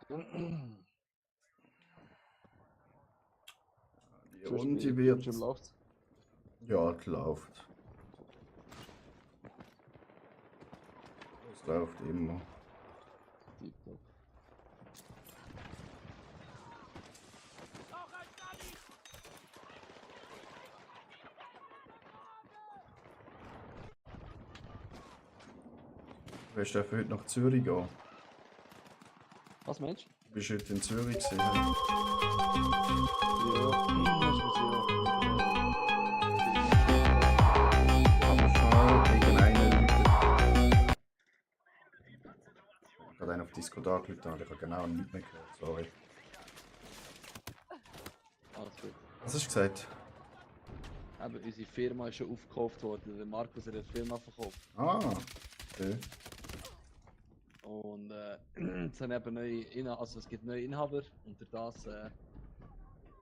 Die Runde wird... Schon läuft. Ja, es läuft. Es läuft immer. Tipptopp. Du willst dafür heute nach Zürich gehen? Was meinst du? Du bist heute in Zürich gewesen. Ja, das ist ja. Aber schnell gegen einen Leute. Ich habe gerade einen auf Disco da gerufen, ich habe genau nichts mehr gehört, sorry. Alles gut. Was hast du gesagt? Aber unsere Firma ist schon aufgekauft worden. Der Markus hat eine Firma verkauft. Ah, okay. Und jetzt haben eben also es gibt neue Inhaber und durch das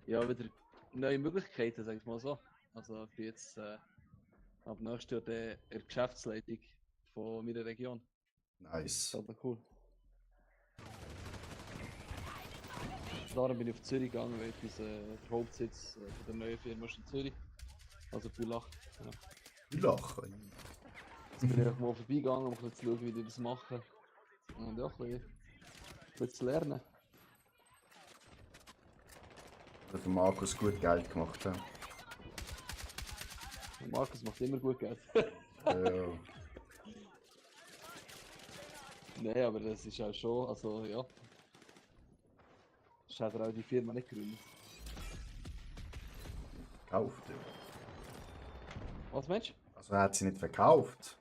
ja wieder neue Möglichkeiten, sag ich mal so. Also ich bin jetzt ab nächstes Jahr der Geschäftsleitung von meiner Region. Nice. Das ist halt cool. Darum bin ich auf Zürich gegangen, weil der Hauptsitz von der neuen Firma ist in Zürich. Also Bülach. Ja. Bülach. Jetzt bin ich einfach mal vorbeigegangen, um ein bisschen zu schauen, wie die das machen. Und ja, ein bisschen zu lernen. Hat der Markus gut Geld gemacht. Ja. Der Markus macht immer gut Geld. Ja. Nein, aber das ist auch schon, also ja. Das hat er auch die Firma nicht gegründet. Verkauft, ja. Was meinst Also er hat sie nicht verkauft.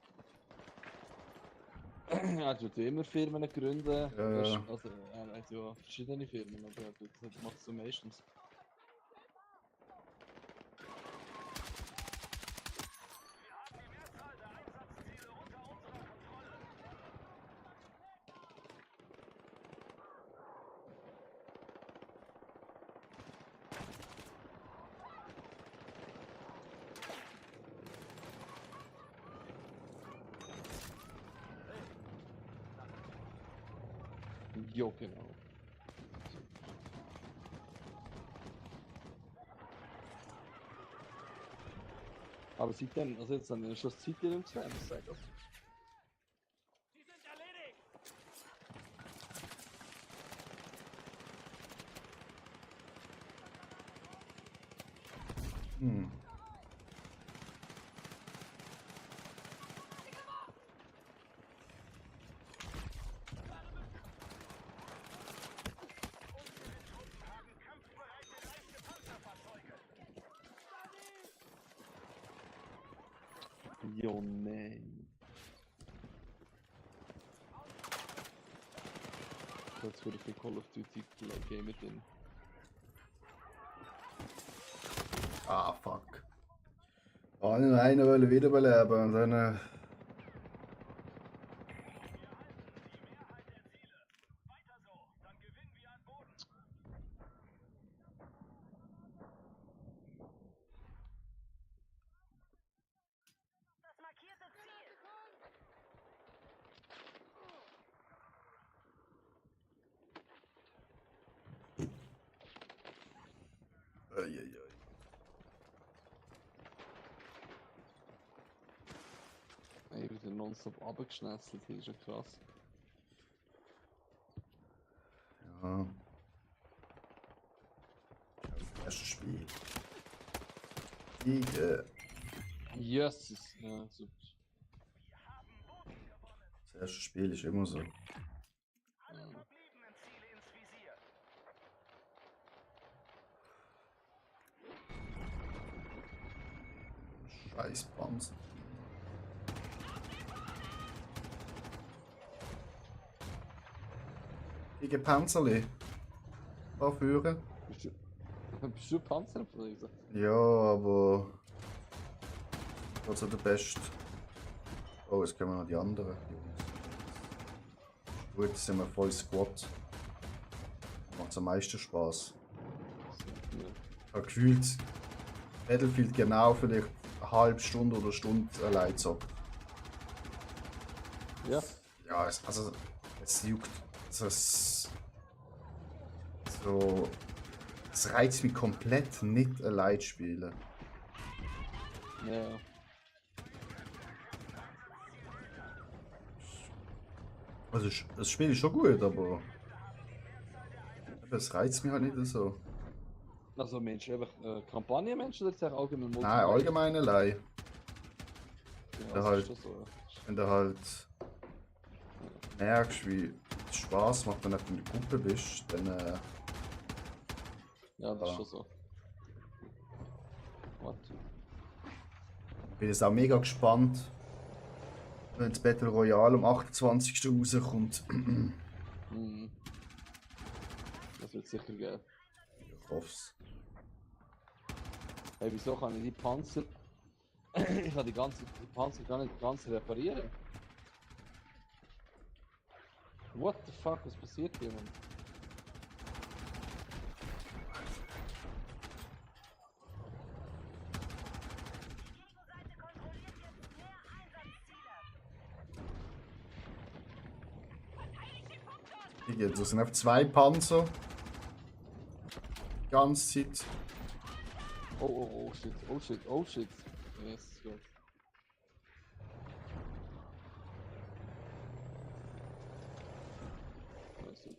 du? Er tut immer Firmen gründen. Ja. Also er hat ja verschiedene Firmen, aber das macht so meistens. Ja, genau. Aber seitdem, also jetzt haben wir schon das Zeit in uns gesehen, muss ich sagen. Hm. Jo, nein. Jetzt wurde für Call of Duty Game drin. Ah, fuck. Oh, nur einer wollte wiederbeleben und dann... Eieiei. Ey, wieder nonstop abgeschnetzelt, hier ist ja krass. Ja. Das erste Spiel. Jesus! Ja, super. Das erste Spiel ist immer so. Ja. Scheiß Panzer. Gegen Panzerli. Da führen. Bist du Panzerflieger? Ja, aber... Also der Beste. Oh, jetzt kommen noch die anderen Jungs. Gut, jetzt sind wir voll Squad. Macht am meisten Spaß. Ja. Ich habe gefühlt Battlefield genau vielleicht eine halbe Stunde oder Stunde allein gezockt. Ja. Ja, also es juckt. So, es reizt mich komplett nicht allein zu spielen. Ja. Also das Spiel ist schon gut, aber es reizt mich halt nicht so. Also Mensch, einfach Kampagne Mensch oder jetzt auch allgemein Nein, Multiplayer? allgemein allein. Ja, Da das halt, ist schon so. wenn du halt merkst, wie es Spaß macht, wenn du in der Gruppe bist, dann Ja, das ist ja. schon so. What? Bin jetzt auch mega gespannt, wenn das Battle Royale am 28. rauskommt. Mhm. Das wird sicher geil. Ich hoffe es. Hey, wieso kann ich die Panzer... ich kann die Panzer gar nicht ganz reparieren. What the fuck, was passiert hier, Mann? Das sind einfach 2 Panzer. Die ganze Zeit. Oh shit, oh shit, oh shit. Yes, Gott. Ja, super.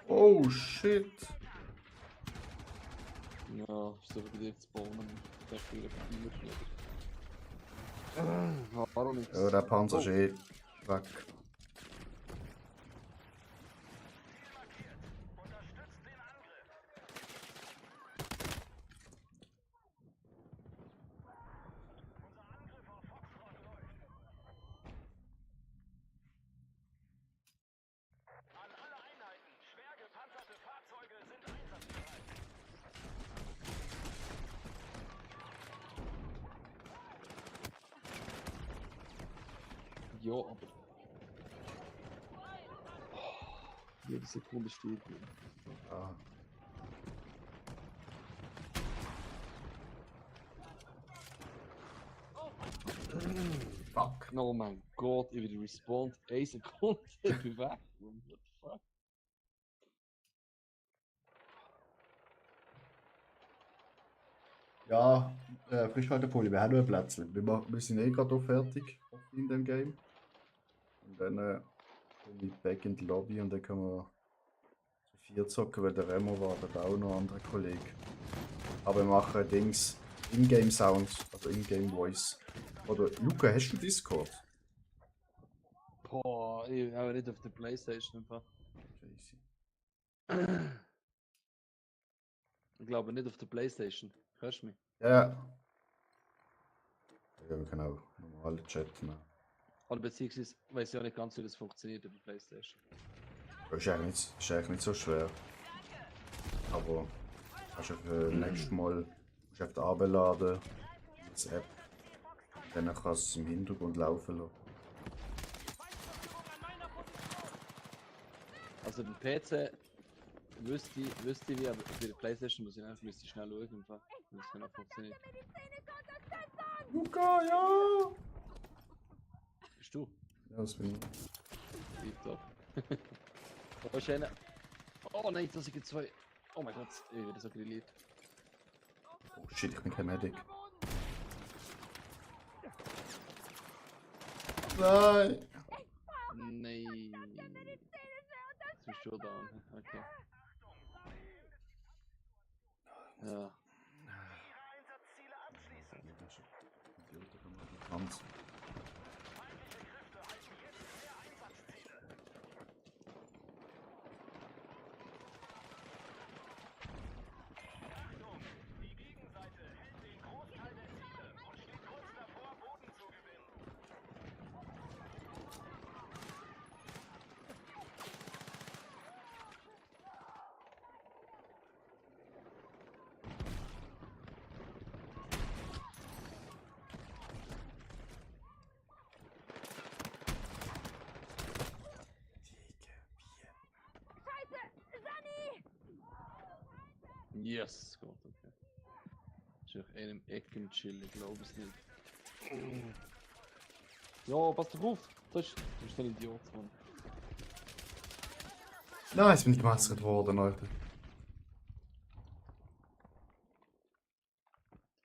Oh shit. Ja, ich soll bei dir zu bauen. Das ist wieder verkehrt. Warum nicht? Ja, der Panzer ist eh weg. Ja, aber. Jede Sekunde steht hier. Ah. Fuck. Oh mein Gott, ich wieder respawned. 1 Sekunde, ich bin weg. What the fuck? Ja, Frischhaltefolie, wir haben noch ein Plätzchen. Wir sind eh gerade auch fertig in dem Game. Und dann komme ich back in die Lobby und dann können wir zu 4 zocken, weil der Remo wartet auch noch ein anderer Kollege. Aber wir machen Dings, Ingame Sound, also Ingame Voice. Oder Luca, hast du Discord? Boah, ich habe nicht auf der Playstation einfach. Crazy. Ich glaube nicht auf der Playstation. Hörst du mich? Ja. Ja, wir können auch normal chatten. Oder beziehungsweise weiß ich auch nicht ganz, wie das funktioniert auf der Playstation. Das ist eigentlich nicht so schwer. Aber kannst du für nächstes Mal musst du einfach abladen, als App. Dann kannst du es im Hintergrund laufen lassen. Also den PC wüsste ich wie, aber bei der Playstation muss ich einfach müsste ich schnell schauen, wie das genau funktioniert. Luca, ja! Bist du? Ja, das bin ich. Tipptopp. Da ist einer. Oh nein, da sind zwei. Oh mein Gott, ich werde so grilliert. Oh shit, ich bin kein Medic. Nein! Nein. Jetzt bist du down. Okay. Ja. Hans. Yes, Gott, okay. Ist auf einem Ecken chillen, glaube ich nicht. Ja, pass doch auf! Du bist ein Idiot, Mann. Nein, jetzt bin ich gemessert worden, Alter.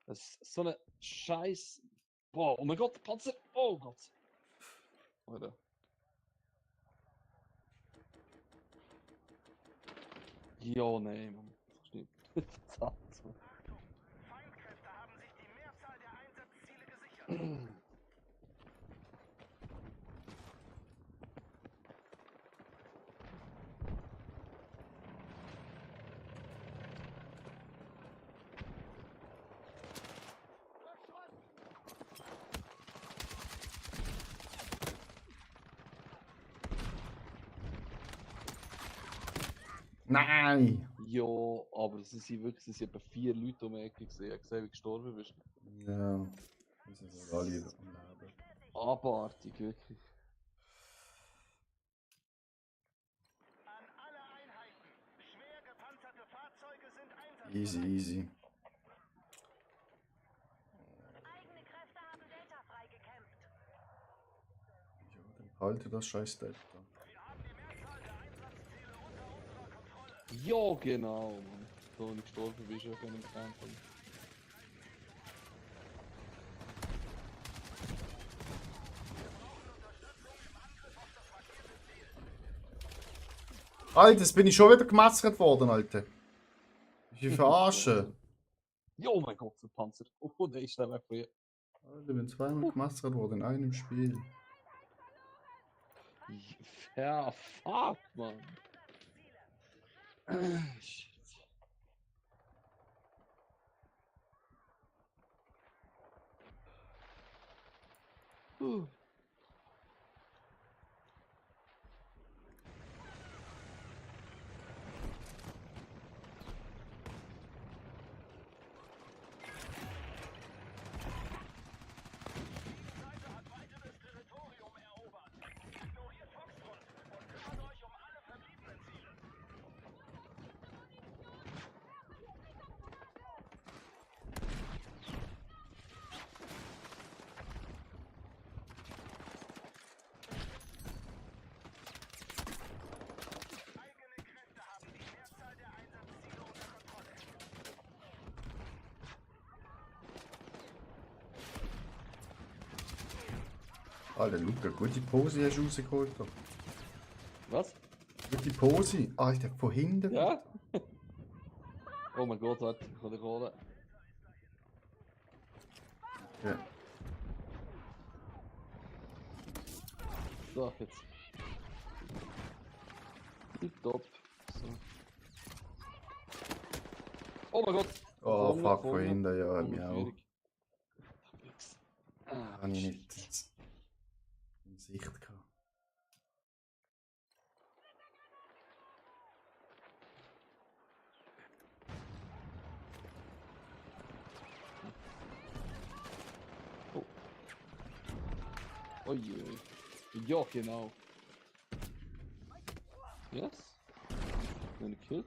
Das ist so eine Scheiß. Boah, oh mein Gott, Panzer! Oh Gott! Alter. Ja, nee, Mann. Das stimmt. Verdammt, Mann. Feindkräfte haben sich die Mehrzahl der Einsatzziele gesichert. Nein! Ja, aber es sind wirklich es sind etwa 4 Leute um die Ecke gesehen. Ich habe gesehen, wie du gestorben bist. Ja, wir sind so alle am Leben. Abartig, wirklich. An alle Einheiten. Schwer gepanzerte Fahrzeuge sind einsatzbereit. Easy, easy. Eigene Kräfte haben Delta freigekämpft. Ja, dann halte das scheiß Delta. Wir haben die Mehrzahl der Einsatzziele unter unserer Kontrolle. Ja, genau, Mann. So, wenn ich gestorben bin, schon können wir kämpfen. Alter, jetzt bin ich schon wieder gemessert worden, Alter. Ich verarschen. Ja, oh mein Gott, der Panzer. Oh, der ist der weg von hier. Alter, ich bin zweimal gemessert worden in einem Spiel. Ja, fuck, Mann. Shit. Puh. Die Seite hat weiteres Territorium erobert. Ignoriert Foxtrot und kümmert euch um alle verbliebenen Ziele. Eigene Kräfte haben die Mehrzahl der Einsatzziele unter Kontrolle. Alter, Luca, gute Pose hast du rausgeholt. Da. Was? Gute Pose. Alter, von hinten. Ja? Oh mein Gott, warte, ich kann dich holen. Ja. So, jetzt. Tipptopp. So. Oh mein Gott! Oh, Vorne, fuck, von vorne. hinten, ja, Oh, mir auch. schwierig. Nix. Ah, Habe ich shit. nicht in Sicht gehabt. Oje. Ja, genau. Yes. Then killed.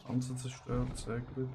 Panzer zerstört, sehr gut.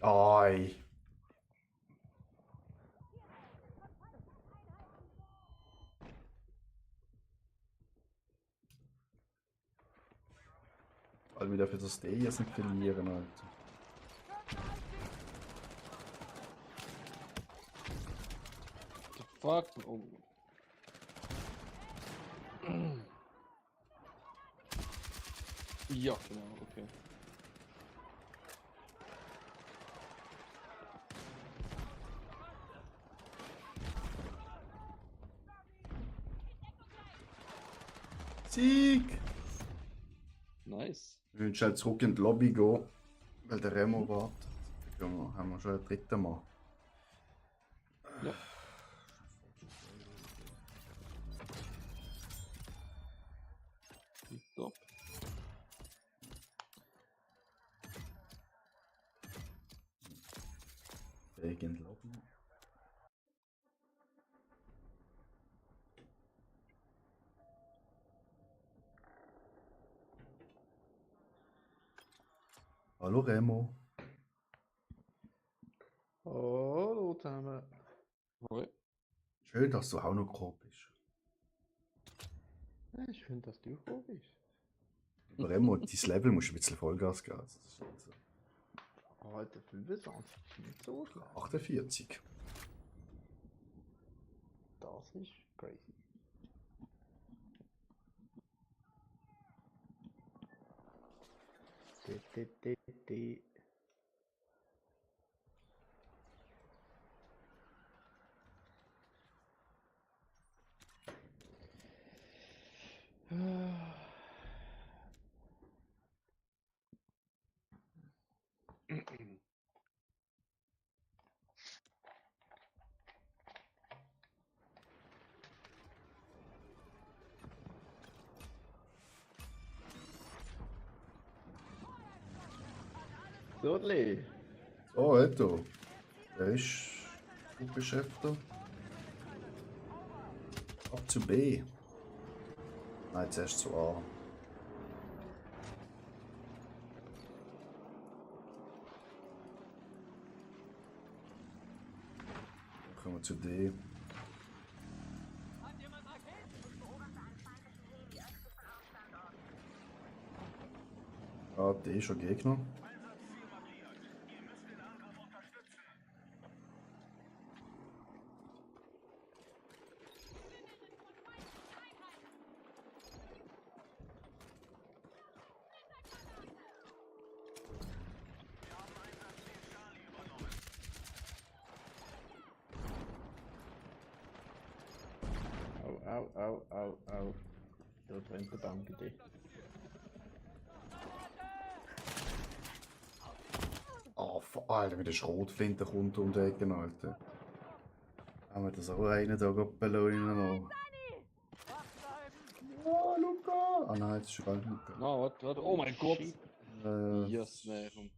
Ei. Weil wir dafür das Stay jetzt nicht verlieren, Alter. The fuck? Oh. Ja, genau, okay. Sieg! Nice. Wir müssen schnell zurück in die Lobby gehen, weil der Remo wartet. Da haben wir schon einen dritten Mal. Ja. Top. Weg in die Lobby. Hallo Remo. Hallo zusammen. Hoi. Schön, dass du auch noch gekommen bist. Ja, ist schön, dass du gekommen bist. Aber Remo, dein Level musst du ein bisschen Vollgas geben. Also das ist nicht so. Alter, 25 ist nicht so schlecht. 48. Das ist crazy. Di. Dudley. So, Eto. Der ist gut beschäftigt. Ab zu B. Nein, zuerst zu A. Dann kommen wir zu D. Ah, D ist schon Gegner. Au. Da brennt der Baum bitte. Ah, Alter, mit der Schrotflinte kommt um die Ecke, Alter. Haben wir das auch einen da belohnen? Oh, Luca! Ah nein, das ist gar nicht Luca. Na, warte. Oh mein Gott! Äh, Yes, nein, komm.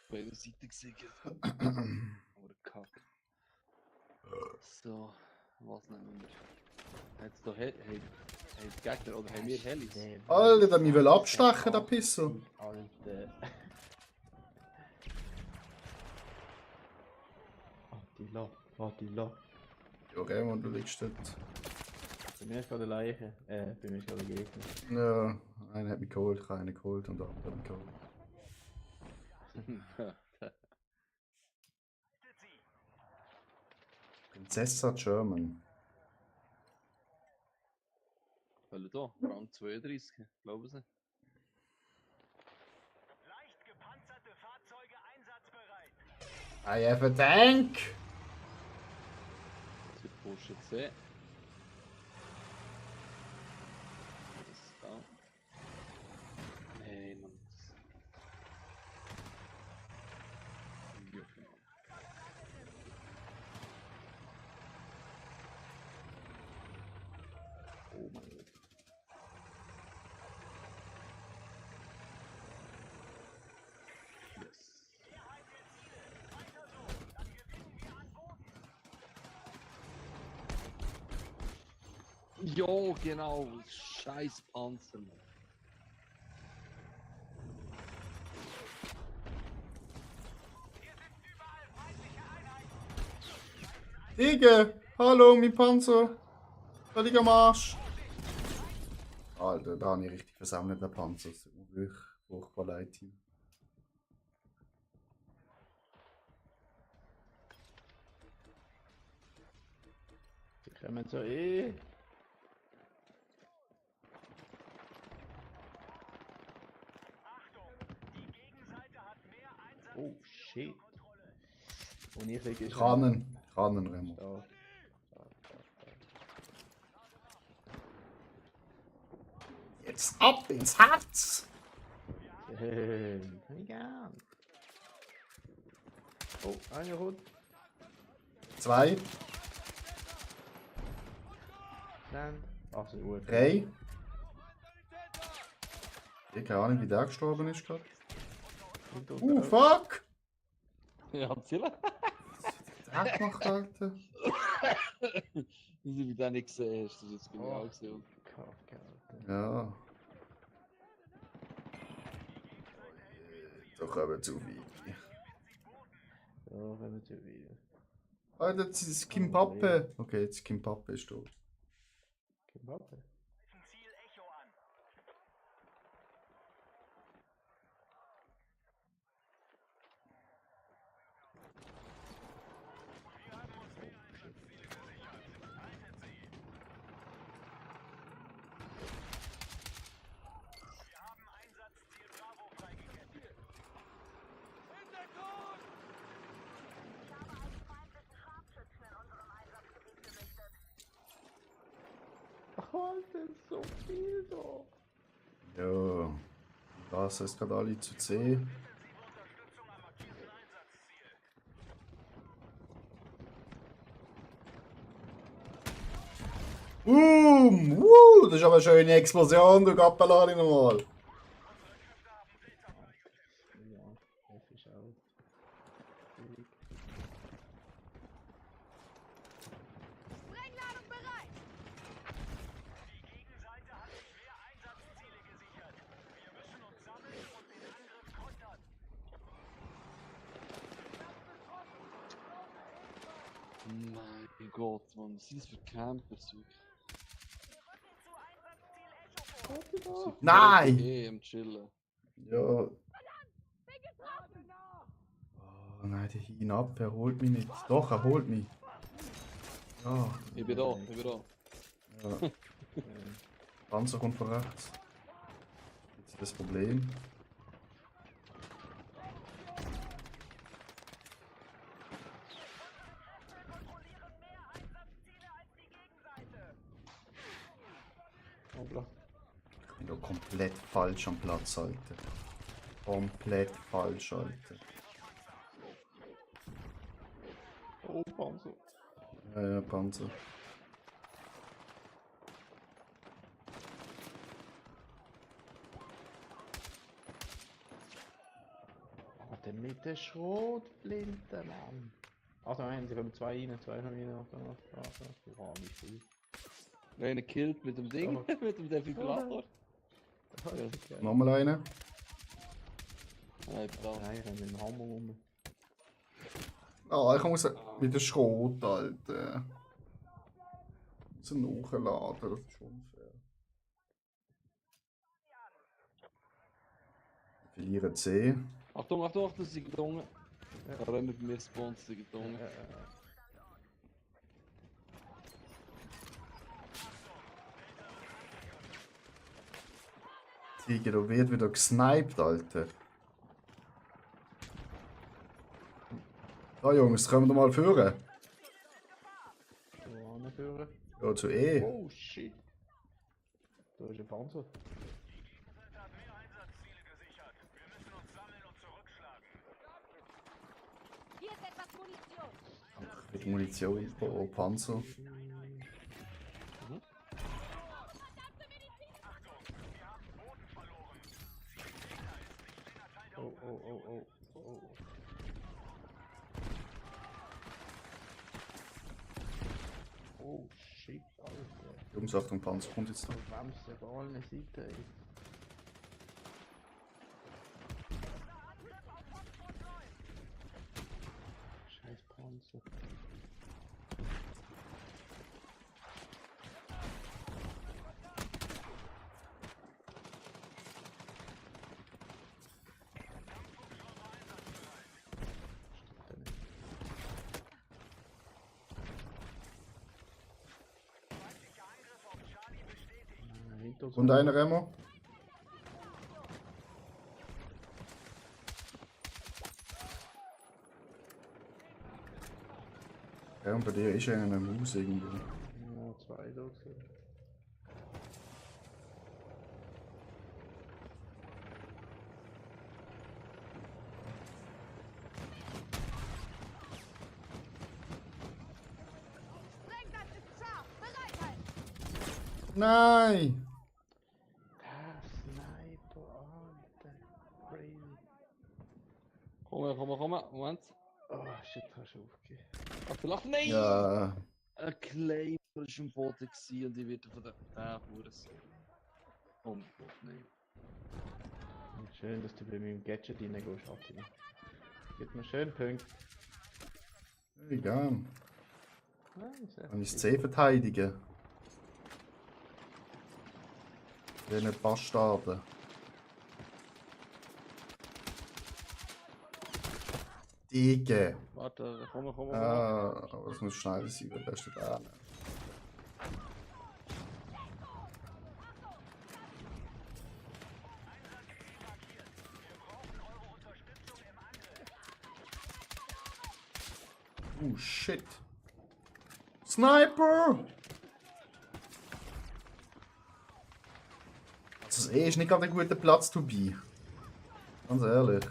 Bei der Seite gesehen. Aber Kack. So, was nehmen wir? Hat's doch Gegner oder haben wir Helis? Alter, der mich will abstechen, der Pisser. Alter. Attila. Ja, Remo, du liegst dort. Bei mir ist gerade eine Leiche. Bei mir ist gerade ein Gegner. Ja, einer hat mich geholt, ich habe einen geholt und der andere hat mich geholt. Prinzessa German. Weil da, Rang 32, glauben Sie? Leicht gepanzerte Fahrzeuge einsatzbereit. I have a tank! Das wird Porsche C. Das ist da. Nee, Mann. Ja, genau. Oh mein Gott. Yes. Jo, genau. Scheiß Panzer, Mann. Ige! Hallo, mein Panzer! Völlig am Arsch! Alter, da habe ich richtig versammelt, den Panzer. Das tut mir wirklich furchtbar leid, Team. Die kommen so eh. Achtung, die Gegenseite hat mehr Einsatz. Oh shit. Und ich liege Kranen, Remo. Jetzt ab ins Herz! Wie gern. Oh, einer kommt. 2, Dann. Ach so, gut. 3. Ich keine Ahnung, wie der gestorben ist gerade. Fuck! Ja, Zilla. Der gemacht, Alter. Wie du da nicht gesehen hast, das ist jetzt genial gesehen. Kacke, Alter. Ja. Da kommen zu viele. So, kommen wir zu wieder. Alter, das ist Kimpappe. Okay, jetzt Kimpappe ist tot. Kimpappe. Ziel Echo an. Wir haben uns mehr Einsatzziele gesichert. Haltet sie. Wir haben Einsatzziel Bravo freigekämpft. Hintergrund! Ich habe einen feindlichen Scharfschützen in unserem Einsatzgebiet gesichtet. Ach, Alter, ist so viel da. Ja. Das heißt gerade alle zu C. Intensive Unterstützung am markierten Einsatzziel. Boom! Das ist aber eine schöne Explosion, du Gappelani nochmal. Unsere Kräfte haben Delta freigekämpft. Ja, das ist auch. Schwierig. Sprengladung bereit! Die Gegenseite hat sich mehr Einsatzziele gesichert. Wir müssen uns sammeln und den Angriff kontern. Mein Gott, Mann, was sind das für Campers? Wir rücken zu Einsatzziel Echo vor. Nein! Am Chillen. Ja. Oh nein, der hinab, er holt mich nicht. Doch, er holt mich. Ja, Ich bin da, ich bin da. ja. Panzer kommt von rechts. Jetzt ist das Problem. Kontrollieren mehr Einsatzziele als die Gegenseite. Hoppla. Ich bin doch komplett falsch am Platz, Alter. Komplett falsch, Alter. Oh, Panzer. Ja, Panzer. Alter, mit der Schrotflinte, Mann. Also nein, sie kommen zwei rein, zwei kommen rein. Oh, wie viel. Einer killt mit dem Ding, mit dem Defibrillator. Nochmal eine. Nein, da. Nein, ich habe mit dem Hammer rum. Ah, ich muss mit der Schrot, Alter. So nachladen, das ist unfair. Wir verlieren C. Achtung, Achtung, Achtung, sie sind gedungen. Da rennen bei mir Spawns, sie sind gedungen. Tiger, da wird wieder gesniped, Alter. Da Jungs, kommen wir mal führen. So anführen. Ja, zu E. Oh shit. Da ist ein Panzer. Die Gegenseite hat mehr Einsatzziele gesichert. Wir müssen uns sammeln und zurückschlagen. Hier ist etwas Munition. Mit Munition pro Panzer. Achtung, wir haben Boden verloren. Ziel Delta ist nicht länger Teil der Oh, oh, oh, oh, oh. Oh shit, Alter. Jungs, Achtung, Panzer kommt jetzt noch. Du bremst ja auf allen Seiten, ey. Scheiß Panzer. Mito. Und einer Remo. Ja, und bei dir ist einer eine Maus irgendwo. Ja, 2 da gesehen. Sprengkatze ist scharf! Bereit halten! Nein! Der Sniper, Alter. Crazy. Komm, Moment. Oh shit, hast du aufgegeben. Ach, du lachst. Nein! Ja, Ein Claim war im Boden gewesen und ich werde von der Hurensohn. Oh mein Gott, nein. Schön, dass du bei meinem Gadget reingehst, Attila. Gib mir schön Punkte. egal. Sehr Kann ich gut. C verteidigen? Diese Bastarden. Digga. Warte, komm. Ah, aber es muss schnell sein, weil das steht da. Oh shit. Sniper! Das ist nicht gerade ein guter Platz, Tobi. Ganz ehrlich.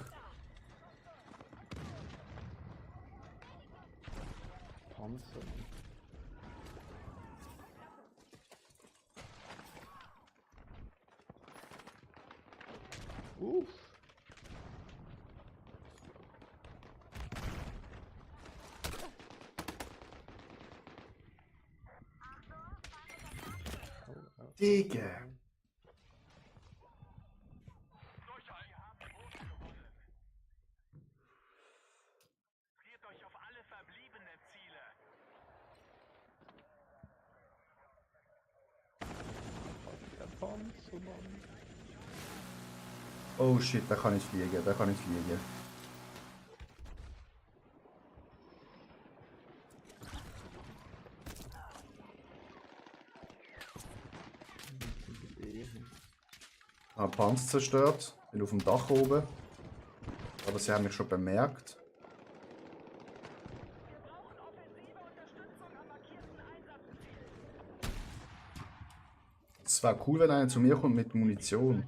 Panzer. Uff. Digga. Konzentriert euch auf alle verbliebenen Ziele. Der Panzer, Mann. Oh shit, da kann ich fliegen, da kann ich fliegen. Ich habe Panzer zerstört, bin auf dem Dach oben. Aber sie haben mich schon bemerkt. Es wäre cool, wenn einer zu mir kommt mit Munition.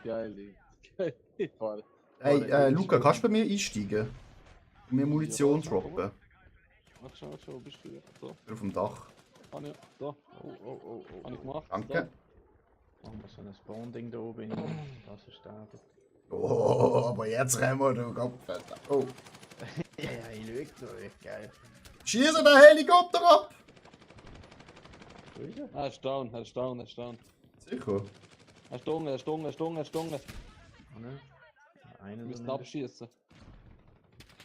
Geil, ey. Geil. Hey, Luca, kannst du bei mir einsteigen? Mir Munition Ja, droppen? Mach schon, wo bist du? So, Auf dem Dach. kann ich. So, Oh. habe ich gemacht. Danke. Machen wir so ein Spawn-Ding da oben rein. Das ist sterben. Oh, aber jetzt rennen wir, du Kopf. Oh. Ja, ich schau da, echt geil. Schieße den Helikopter ab! Wo ist er? So. Er ist down. Sicher. Er ist dunge. Ah, ne? Einer Wir müssen da abschießen.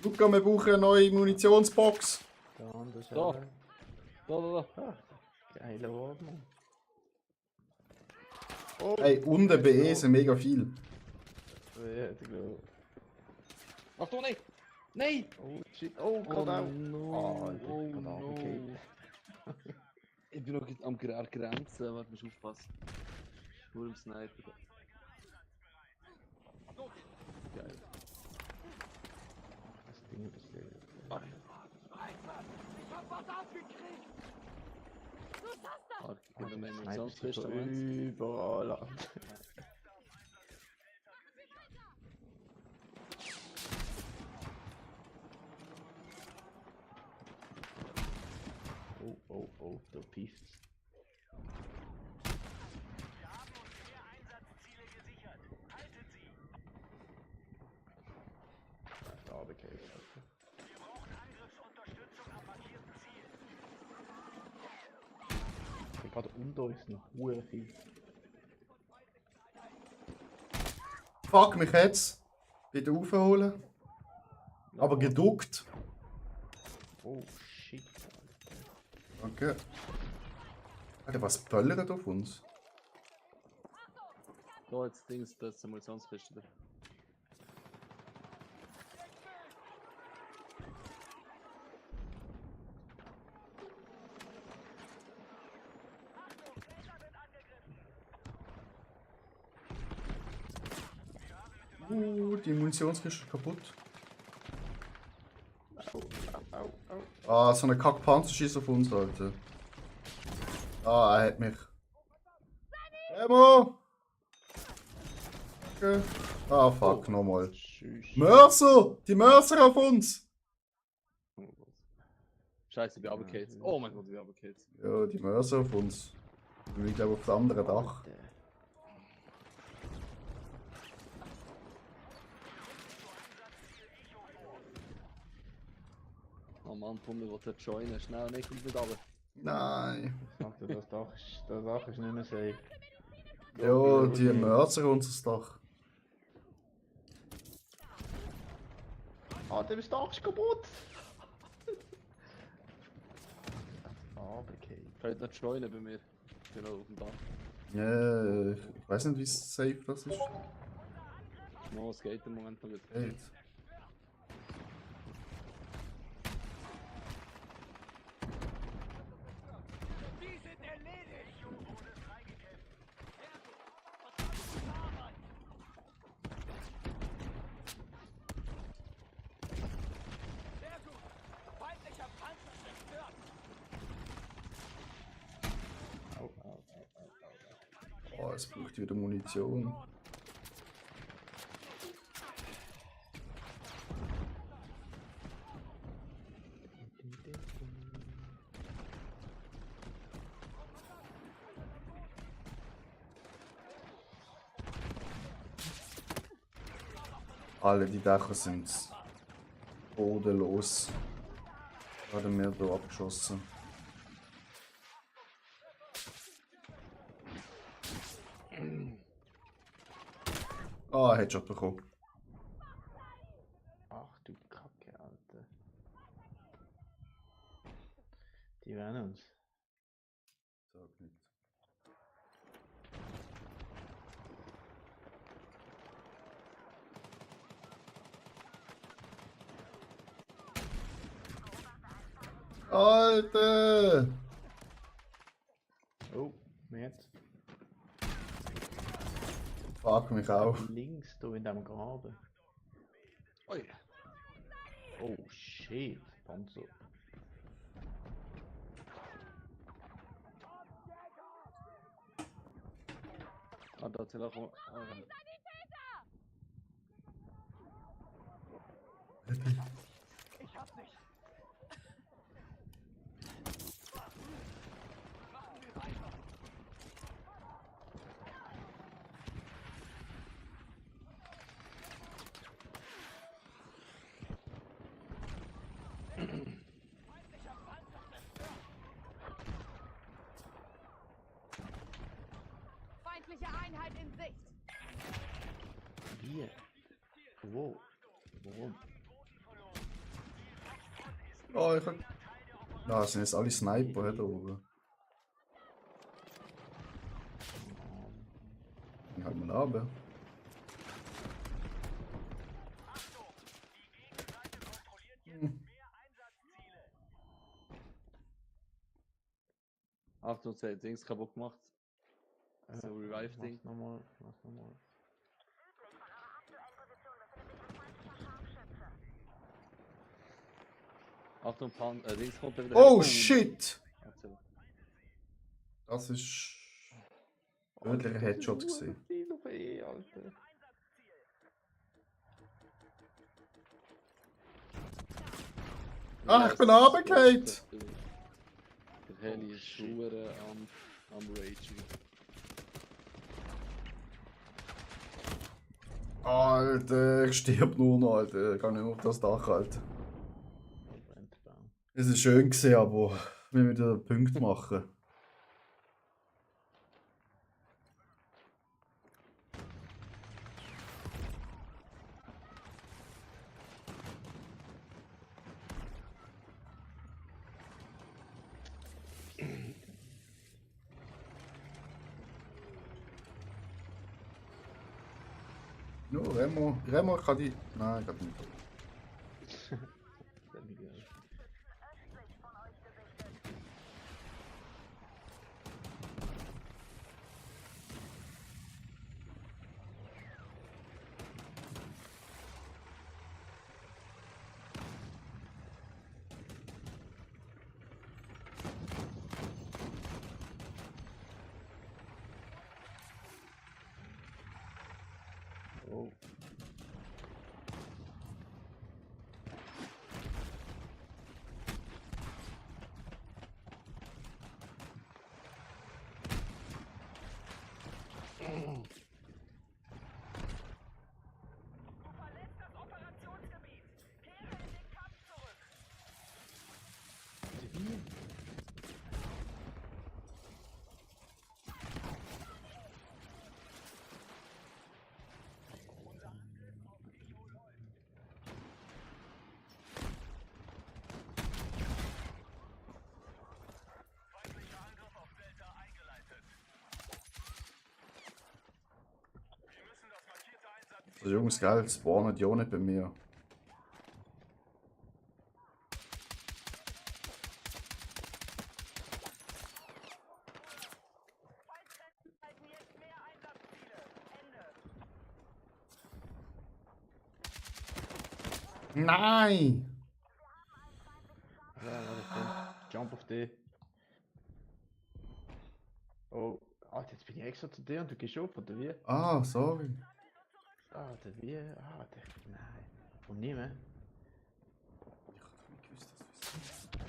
Luca, wir brauchen eine neue Munitionsbox. Der andere ist Da. auch- Da. Ah, geiler Ort, Mann. Oh, Hey, unten BE sind mega viel. Ja, ich glaube. Achtung, nein! Nein! Oh shit, oh, Oh gerade auch. no! Alter, Oh gerade no! runtergefallen. Ich bin noch am Grenze, warte, musst aufpassen. Nur im Sniper. Geil. Das Ding ist der. Ich hab was aufgekriegt! Los, hast das! Warte, ich bin Sniper mir sonst ist fest so am Ende. überall. Oh, da pisst's. Wir haben uns mehr Einsatzziele gesichert. Haltet sie. Da runtergefallen. Wir brauchen Angriffsunterstützung am markierten Ziel. Gerade unter uns noch hure viel. Fuck mich jetzt. Wieder aufholen. Aber geduckt. Oh shit. Danke. Alter, was böllert auf uns? Da jetzt Dings, das ist Munitionsfeste. Die Munitionskiste ist kaputt. Au, au, au. Ah, so eine Kack-Panzerschieß auf uns, Alter. Ah, er hat mich. Remo! Okay. Ah, fuck, Oh. nochmal. Tschüss. Mörser! Die Mörser auf uns! Scheiße, ich bin runtergefallen. Oh mein Gott, ich bin runtergefallen. Ja, die Mörser auf uns. Ich glaube auf das andere Dach. Alter. Oh Mann, Pummel, wo der joinen. Schnell, nicht kommt nicht runter. Nein. Alter, das Dach ist nicht mehr safe. Ja, die Mörser auf uns Dach. Alter, das Dach ist kaputt! Okay. Könnt nicht joinen bei mir. Genau, auf dem Dach. Ja, ich weiß nicht, wie safe das ist. No, es geht im Moment noch wieder. Geht. Die sind erledigt! Wurde freigegeben. Sehr gut! Feindlicher Panzer zerstört! Au, au, au, au, au. Oh, es braucht wieder Munition. Alle die Dächer sind bodenlos. Werden wir hier abgeschossen. Ah, Headshot bekommen. Ach du Kacke, Alter. Die werden uns. Sag nicht. Alter! Oh, jetzt. Fuck mich auch. Links, da in dem Graben. Oi. Oh shit, Panzer. Ah, da hat sie noch. Ich hab dich! Machen wir weiter! Feindlicher Panzer zerstört! Feindliche Einheit in Sicht. Hier. Wo? Warum? Oh, ich hab... Ah, das sind jetzt alle Sniper hier oben. Ich halt mal runter. Achtung, sie hat Dings kaputt gemacht. So Revive-Ding. Lass nochmal, lass nochmal. Südlich von eurer aktuellen Position befindet sich ein feindlicher Scharfschütze. Achtung, Dings kommt da wieder. Oh shit! Erzähl. Das ist... wirklich ein Headshot gewesen. Viel auf E, Alter. Ah, ich bin runtergefallen! Der Heli ist schwer am Ragen. Alter, ich stirb nur noch, Alter. Ich kann nicht mehr auf das Dach, Alter. Es war schön gewesen, aber wir müssen wieder Punkte machen. No, Remo kann die... Nein, gerade nicht. Östlich von euch gesichtet. So, Jungs, gell, spawnen ja nicht bei mir. Feindkräfte halten jetzt mehr Einsatzziele. Ende. Nein! Ja, warte, ich bin. Jump auf dich. Oh, ah, jetzt bin ich extra zu dir und du gehst auf, oder wie? Ah, sorry. Ah, der wie? Ah, der. Nein. Und nie mehr. Ich hab doch nicht gewusst, dass wir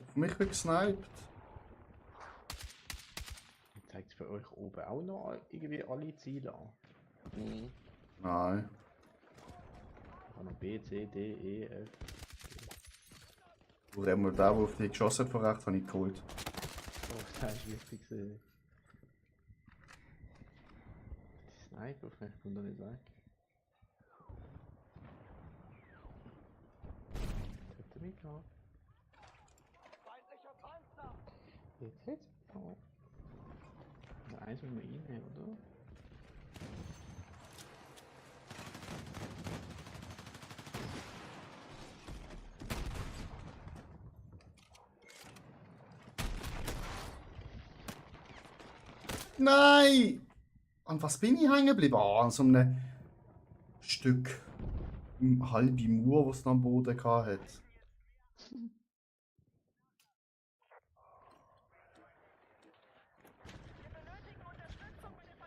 auf mich wird gesniped. Zeigt es für euch oben auch noch irgendwie alle Ziele an? Mhm. Nein. Ich habe noch B, C, D, E, F. Oder einmal der, der auf dich geschossen hat, von rechts, habe ich geholt. Oh, das ist wichtig. Die Sniper auf mich, kommt doch nicht weg. Jetzt hat er mich gehabt. Feindlicher Panzer! Jetzt? Oh. Also eins müssen wir reinnehmen, oder? Nein! An was bin ich hängen geblieben? Ah, an so einem Stück halbe Mauer, was es am Boden hatte.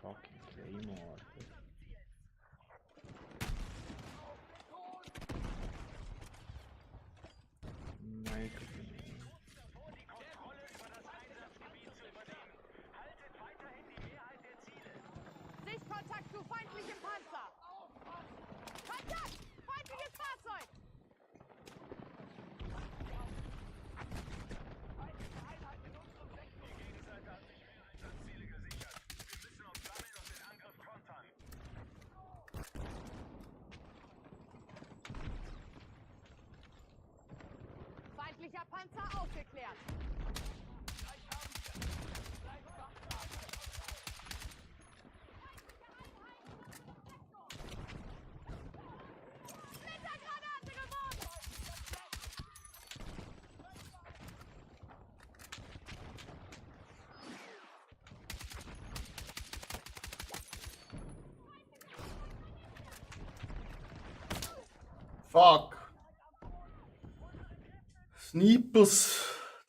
Fucking Claymore, Alter. Nein, guck mal. Davor, die Kontrolle über das Einsatzgebiet zu übernehmen. Haltet weiterhin die Mehrheit der Ziele. Sichtkontakt zu feindlichem Panzer! Kontakt! Feindliches Fahrzeug! Feindlicher Panzer aufgeklärt! Splittergranate geworfen! Fuck! Snipers!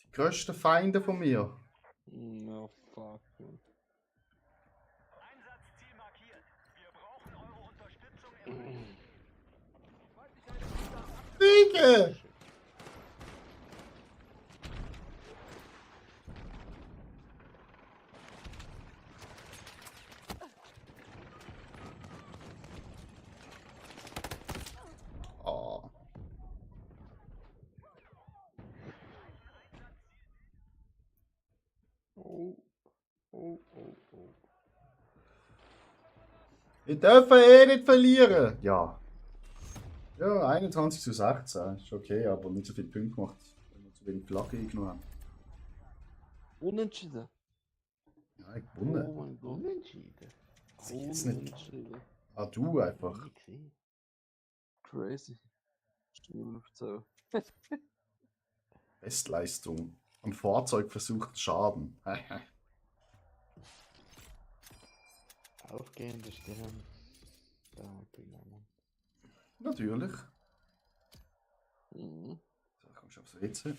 Die grössten Feinde von mir. No, fuck. Man. Einsatzziel markiert. Wir brauchen eure Unterstützung im Fliege! Oh. Oh. Oh, oh, oh. Wir dürfen eh nicht verlieren. Ja. Ja, 21:16. Ist okay, aber nicht so viele Punkte gemacht, wenn wir zu wenig Flagge eingenommen haben. Unentschieden. Ja, ich gewonnen. Oh mein Gott. Unentschieden. Das ist jetzt nicht. Unentschieden. Ah, du einfach. Nie gesehen. Crazy. Stimmt mir erzählen. Bestleistung. Am Fahrzeug versucht Schaden. Aufgehende Stirn. Da gegangen. Natürlich. Mhm. So, kommst du aufs WC.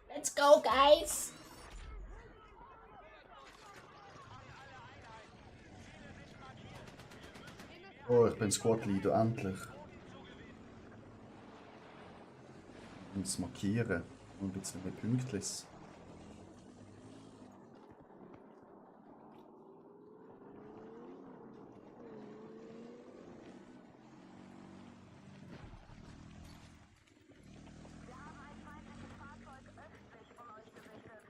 Let's go, guys! Oh, ich bin Squad Leader, endlich. Ich muss markieren. Und ein bisschen mehr Pünktlis. Wir haben ein feindliches Fahrzeug östlich von euch gesichtet.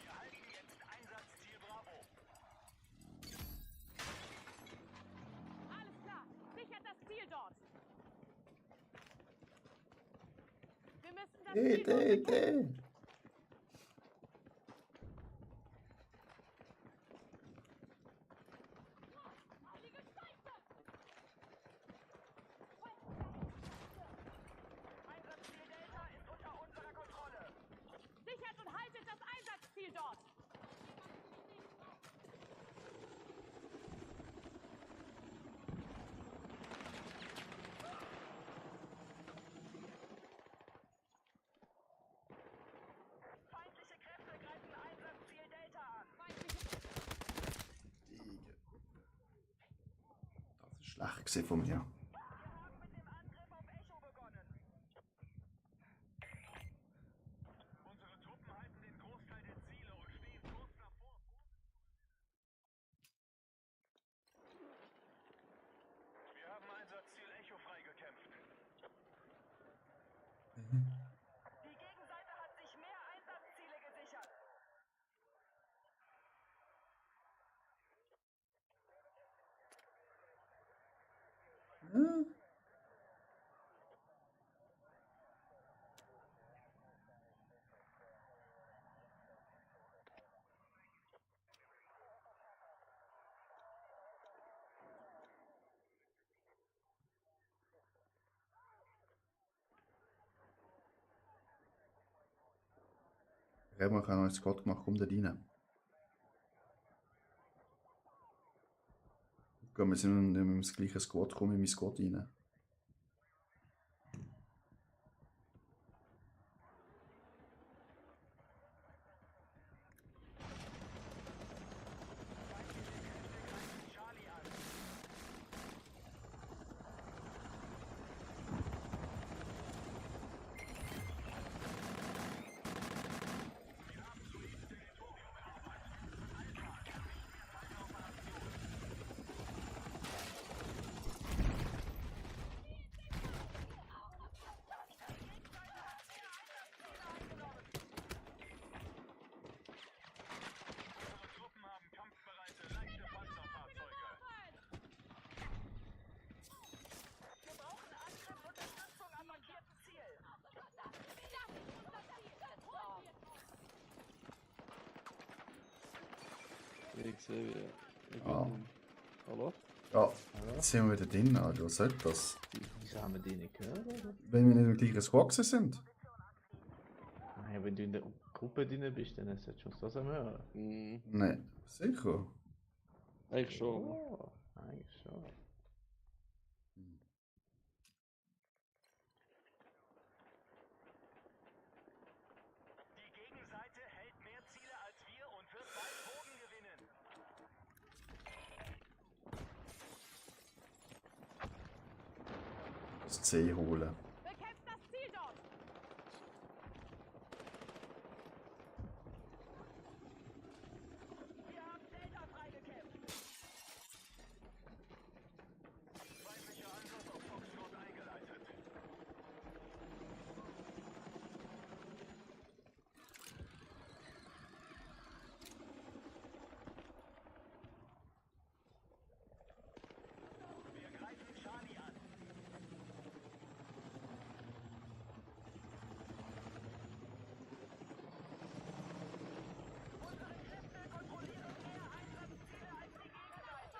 Wir halten jetzt Einsatzziel Bravo. Alles klar, sichert das Ziel dort. Wir müssen das Ziel dort bekämpfen. Heilige Scheiße! Einsatzziel Delta ist unter unserer Kontrolle. Sichert und haltet das Einsatzziel dort. Feindliche Kräfte greifen Einsatzziel Delta an. Das ist schlecht gewesen von mir. Wir haben mit dem Angriff auf Echo begonnen. Unsere Truppen halten den Großteil der Ziele und stehen kurz davor. Wir haben Einsatzziel Echo freigekämpft. Die Gegenseite hat sich mehr Einsatzziele gesichert. Ich habe noch einen Squad gemacht, komm da rein. Gehen wir sind nicht mehr ins gleiche Squad, komm in mein Squad rein. Charlie an. Unsere Truppen haben kampfbereite leichte Panzerfahrzeuge. Wir brauchen Angriffsunterstützung am markierten Ziel. Ich sehe wieder. Ich Ah. bin. Hallo? Ja, jetzt sind wir wieder drin, Alter. Was soll das? Wieso haben wir die nicht gehört? Oder? Wenn wir nicht im gleichen Squad gewesen sind. Nein, wenn du in der Gruppe drin bist, dann solltest du uns das einmal hören. Mhm. Nein, sicher. Eigentlich schon. Oh, eigentlich schon. Die Gegenseite hält mehr Ziele als wir und wird bald Boden gewinnen. Das C holen. Bekämpft das Ziel dort. Wir haben Delta freigekämpft. Feindlicher Angriff auf Foxtrot eingeleitet. Wir greifen Charlie an. Unsere Kräfte kontrollieren mehr Einsatzziele als die Gegenseite.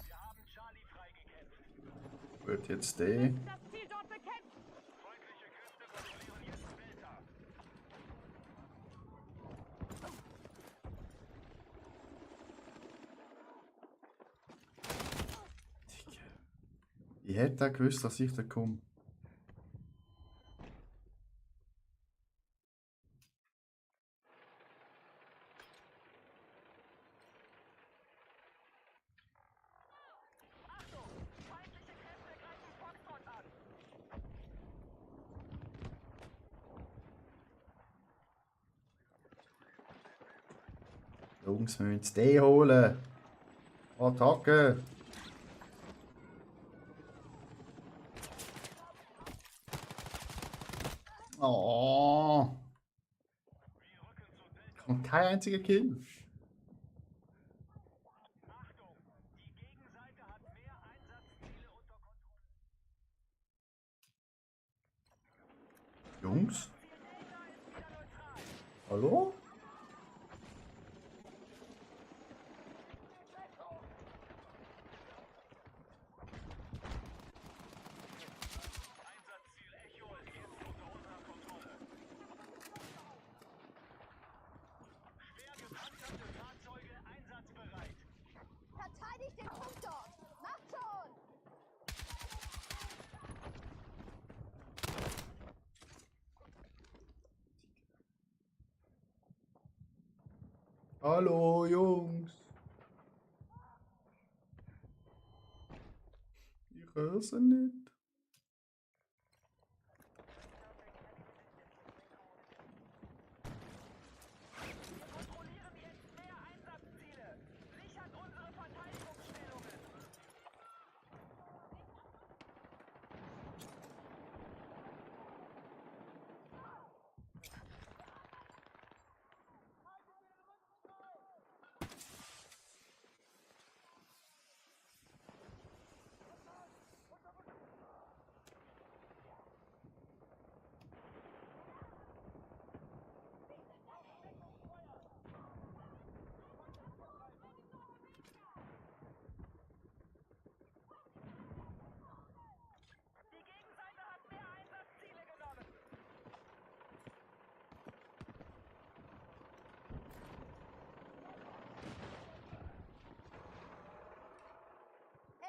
Wir haben Charlie freigekämpft. Gut, jetzt Wir D. müssen das Ziel dort bekämpfen. Feindliche Kräfte kontrollieren jetzt Delta. Ich hätte auch gewusst, dass ich da komme. Jungs, wir müssen das D holen. Attacke! Oh! Kommt kein einziger Kill. Achtung, die Gegenseite hat mehr Einsatzziele unter Kontrolle. Jungs? Ziel Delta ist wieder neutral. Hallo? Einsatzziel Echo ist jetzt unter unserer Kontrolle. Schwer gepanzerte Fahrzeuge einsatzbereit. Verteidigt den Punkt dort! Macht schon! Hallo, Jungs. Ich höre sie nicht. Wir kontrollieren jetzt mehr Einsatzziele. Sichert unsere Verteidigungsstellungen. Die Gegenseite hat mehr Einsatzziele genommen.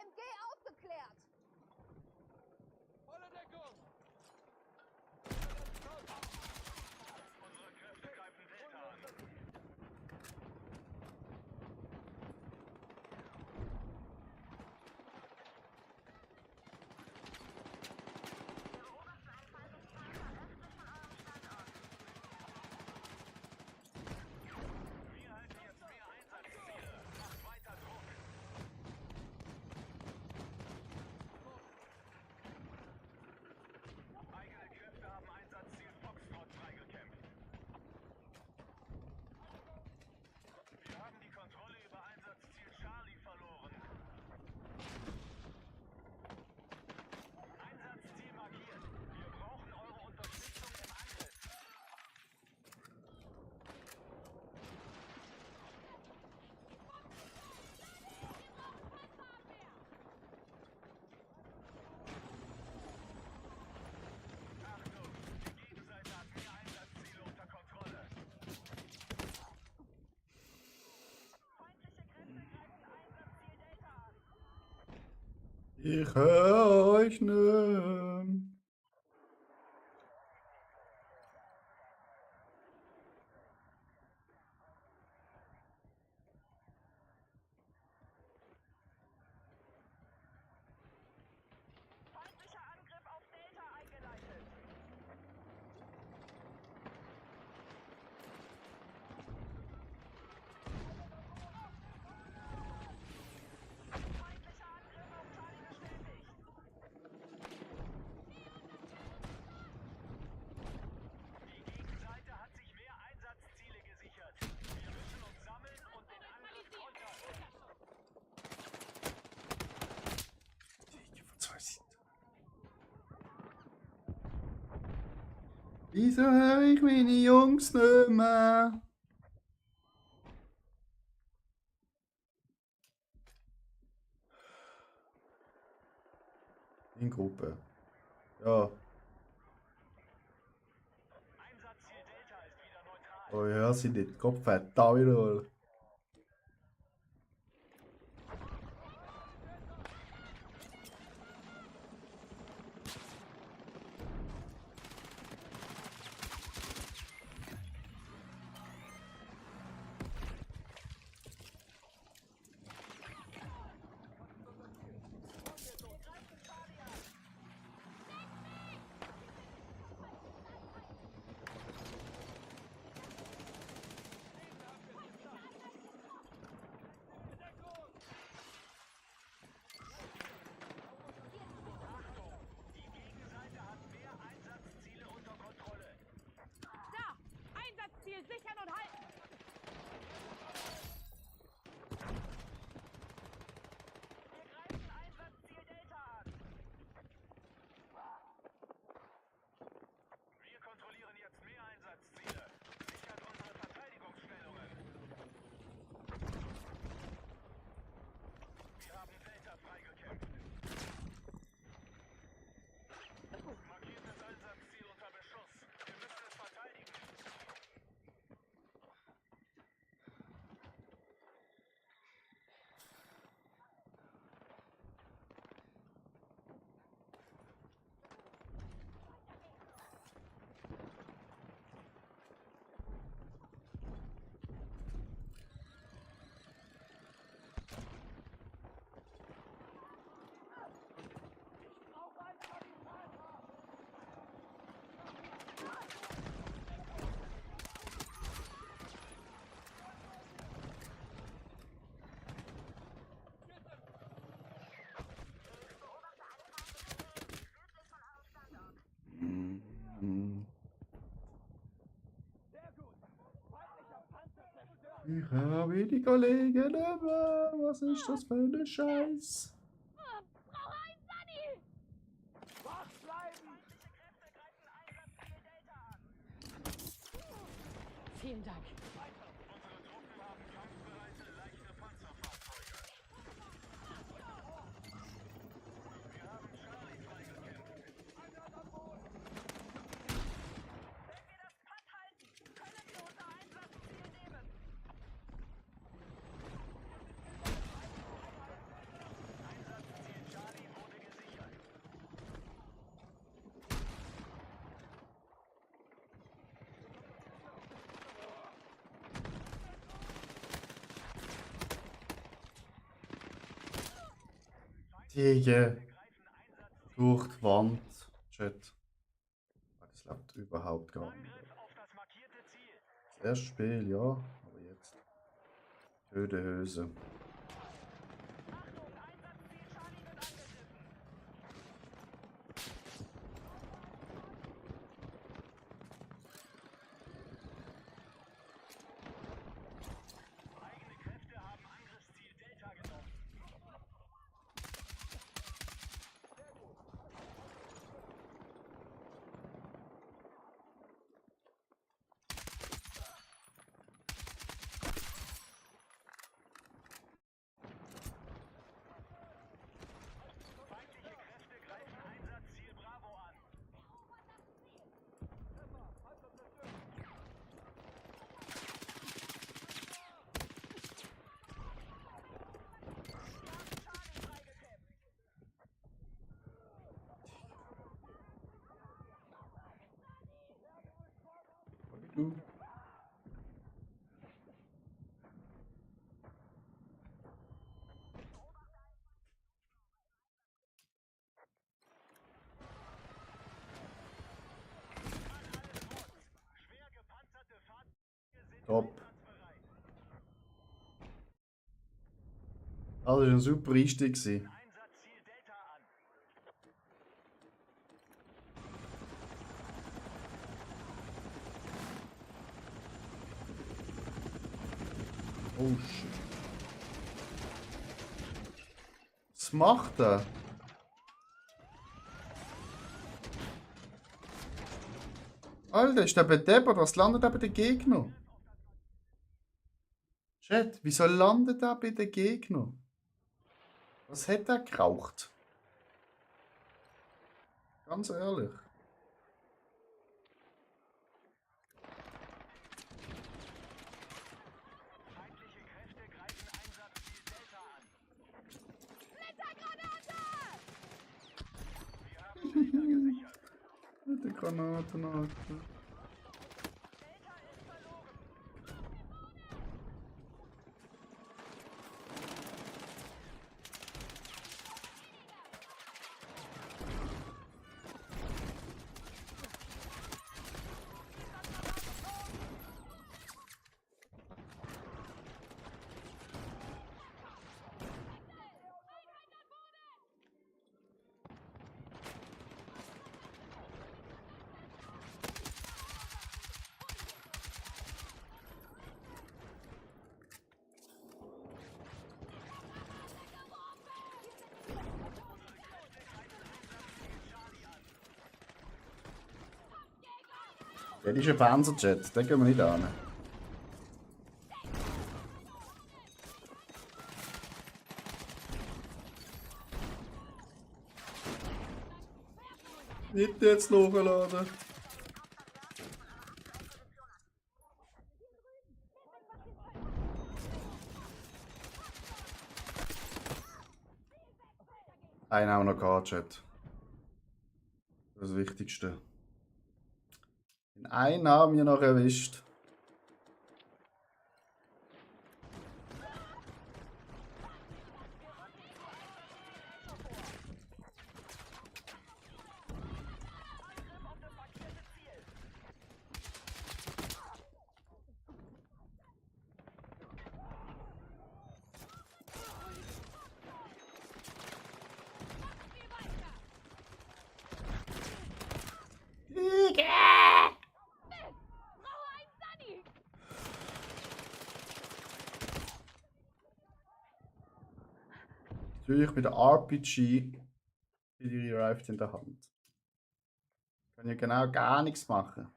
MG aufgeklärt! Volle Deckung! Unsere Kräfte greifen Delta an. Wir halten jetzt mehr Einsatzziele. Macht weiter Druck. Eigene Kräfte haben Einsatzziel Foxtrot freigekämpft. Wir haben die Kontrolle über Einsatzziel Charlie verloren. Einsatzziel markiert. Wir brauchen eure Unterstützung im Angriff. Achtung, die Gegenseite hat mehr Einsatzziele unter Kontrolle. Feindliche Kräfte greifen Einsatzziel Delta an. Ich höre euch nicht. Feindlicher Angriff auf Delta eingeleitet. Feindlicher Angriff auf Charlie bestätigt. Die Gegenseite hat sich mehr Einsatzziele gesichert. Wir müssen uns sammeln und den Angriff kontern. Wieso höre ich meine Jungs nicht mehr? In Gruppe. Ja. Einsatzziel Delta ist wieder neutral. Oh ja, sie nicht. Kopf hat da wieder. sichern und halten! Wir greifen Einsatzziel Delta an. Wir kontrollieren jetzt mehr Einsatzziele. Sichert unsere Verteidigungsstellungen. Wir haben Delta freigekämpft. Markiertes Einsatzziel unter Beschuss. Wir müssen es verteidigen. Ich habe weniger Legen, aber was ist das für eine Scheiß? Frau Einsani! Wach bleiben! Feindliche Kräfte greifen Einsatzziel Delta an. Vielen Dank. Unsere Truppen haben kampfbereite leichte Panzerfahrzeuge. Wir haben Charlie freigekämpft. Einer an Bord! Wenn wir das Pass halten, können wir unser Einsatzziel nehmen. Einsatzziel Charlie wurde gesichert. Digga. Durch die Wand. Chat. Das läuft überhaupt gar nicht. Angriff auf das markierte Ziel. Das erste Spiel, ja. Aber jetzt. Töte Hose. Achtung, Einsatzziel Charlie wird angegriffen. Eigene Kräfte haben Angriffsziel Delta genommen. Feindliche Kräfte greifen Einsatzziel Bravo an. Wir haben Charlie freigekämpft. Du. Schwer gepanzerte Fahrzeuge sind Top. einsatzbereit. Das war ein super Einstieg. gewesen. Einsatzziel Delta an. Oh shit. Was macht er? Alter, ist der bedeppert? Was landet er bei den Gegnern? Chat, wieso landet er bei den Gegnern? Was hat er geraucht? Ganz ehrlich. Feindliche Kräfte greifen Einsatzziel Delta an. Wir haben Delta gesichert. Mit der Granate nach. Delta ist verloren. Das ist ein Panzerjet, den gehen wir nicht an. Nicht jetzt nachladen. Einen haben wir noch gehabt, Chat. Das ist das Wichtigste. Den einen haben wir noch erwischt. Natürlich mit der RPG die Revived in der Hand. Können ja genau gar nichts machen.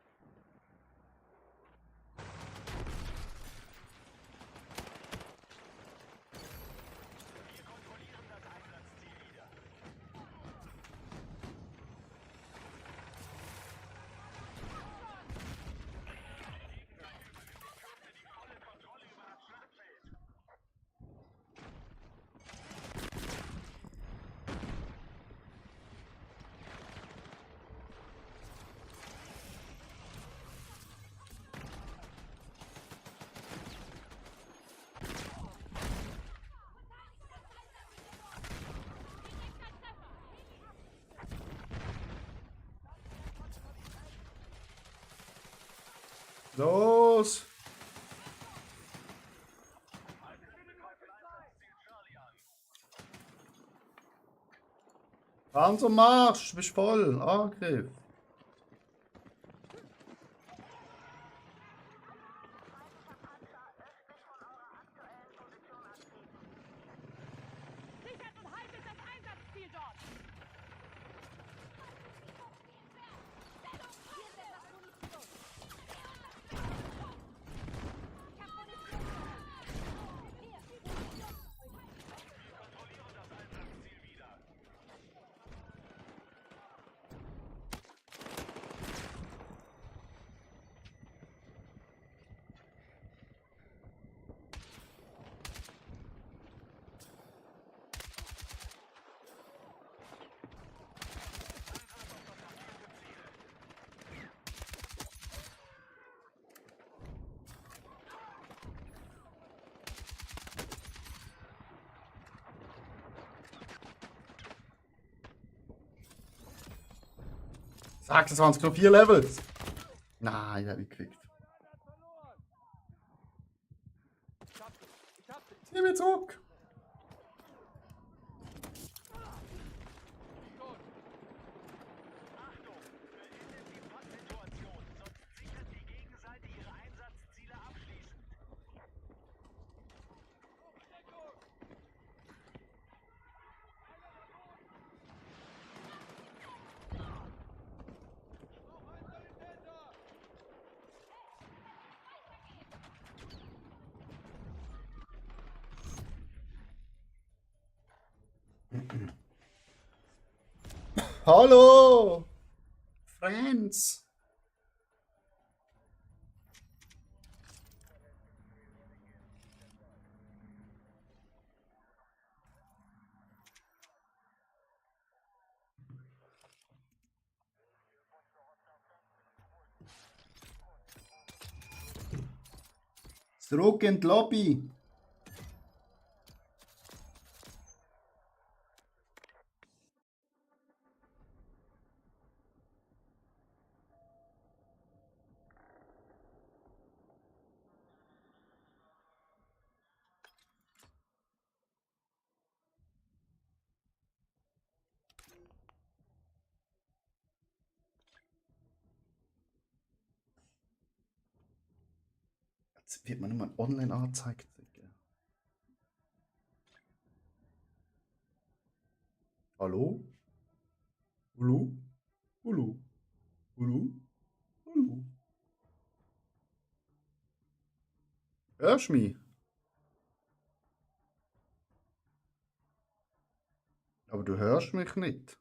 Los! Panzermarsch, du bist voll. Angriff. Sichert und haltet das Einsatzziel dort! Sag, das waren nur 4 Levels. Nein, ich hab nicht gekriegt. Zieh mich zurück. Achtung! Beendet die Pattsituation, sonst sichert die Gegenseite ihre Einsatzziele abschließend. Hallo! Friends! Zurück in die Lobby! Jetzt wird man immer online angezeigt. Hallo? Hallo? Hallo? Hallo? Hallo? Hörst du mich? Aber du hörst mich nicht.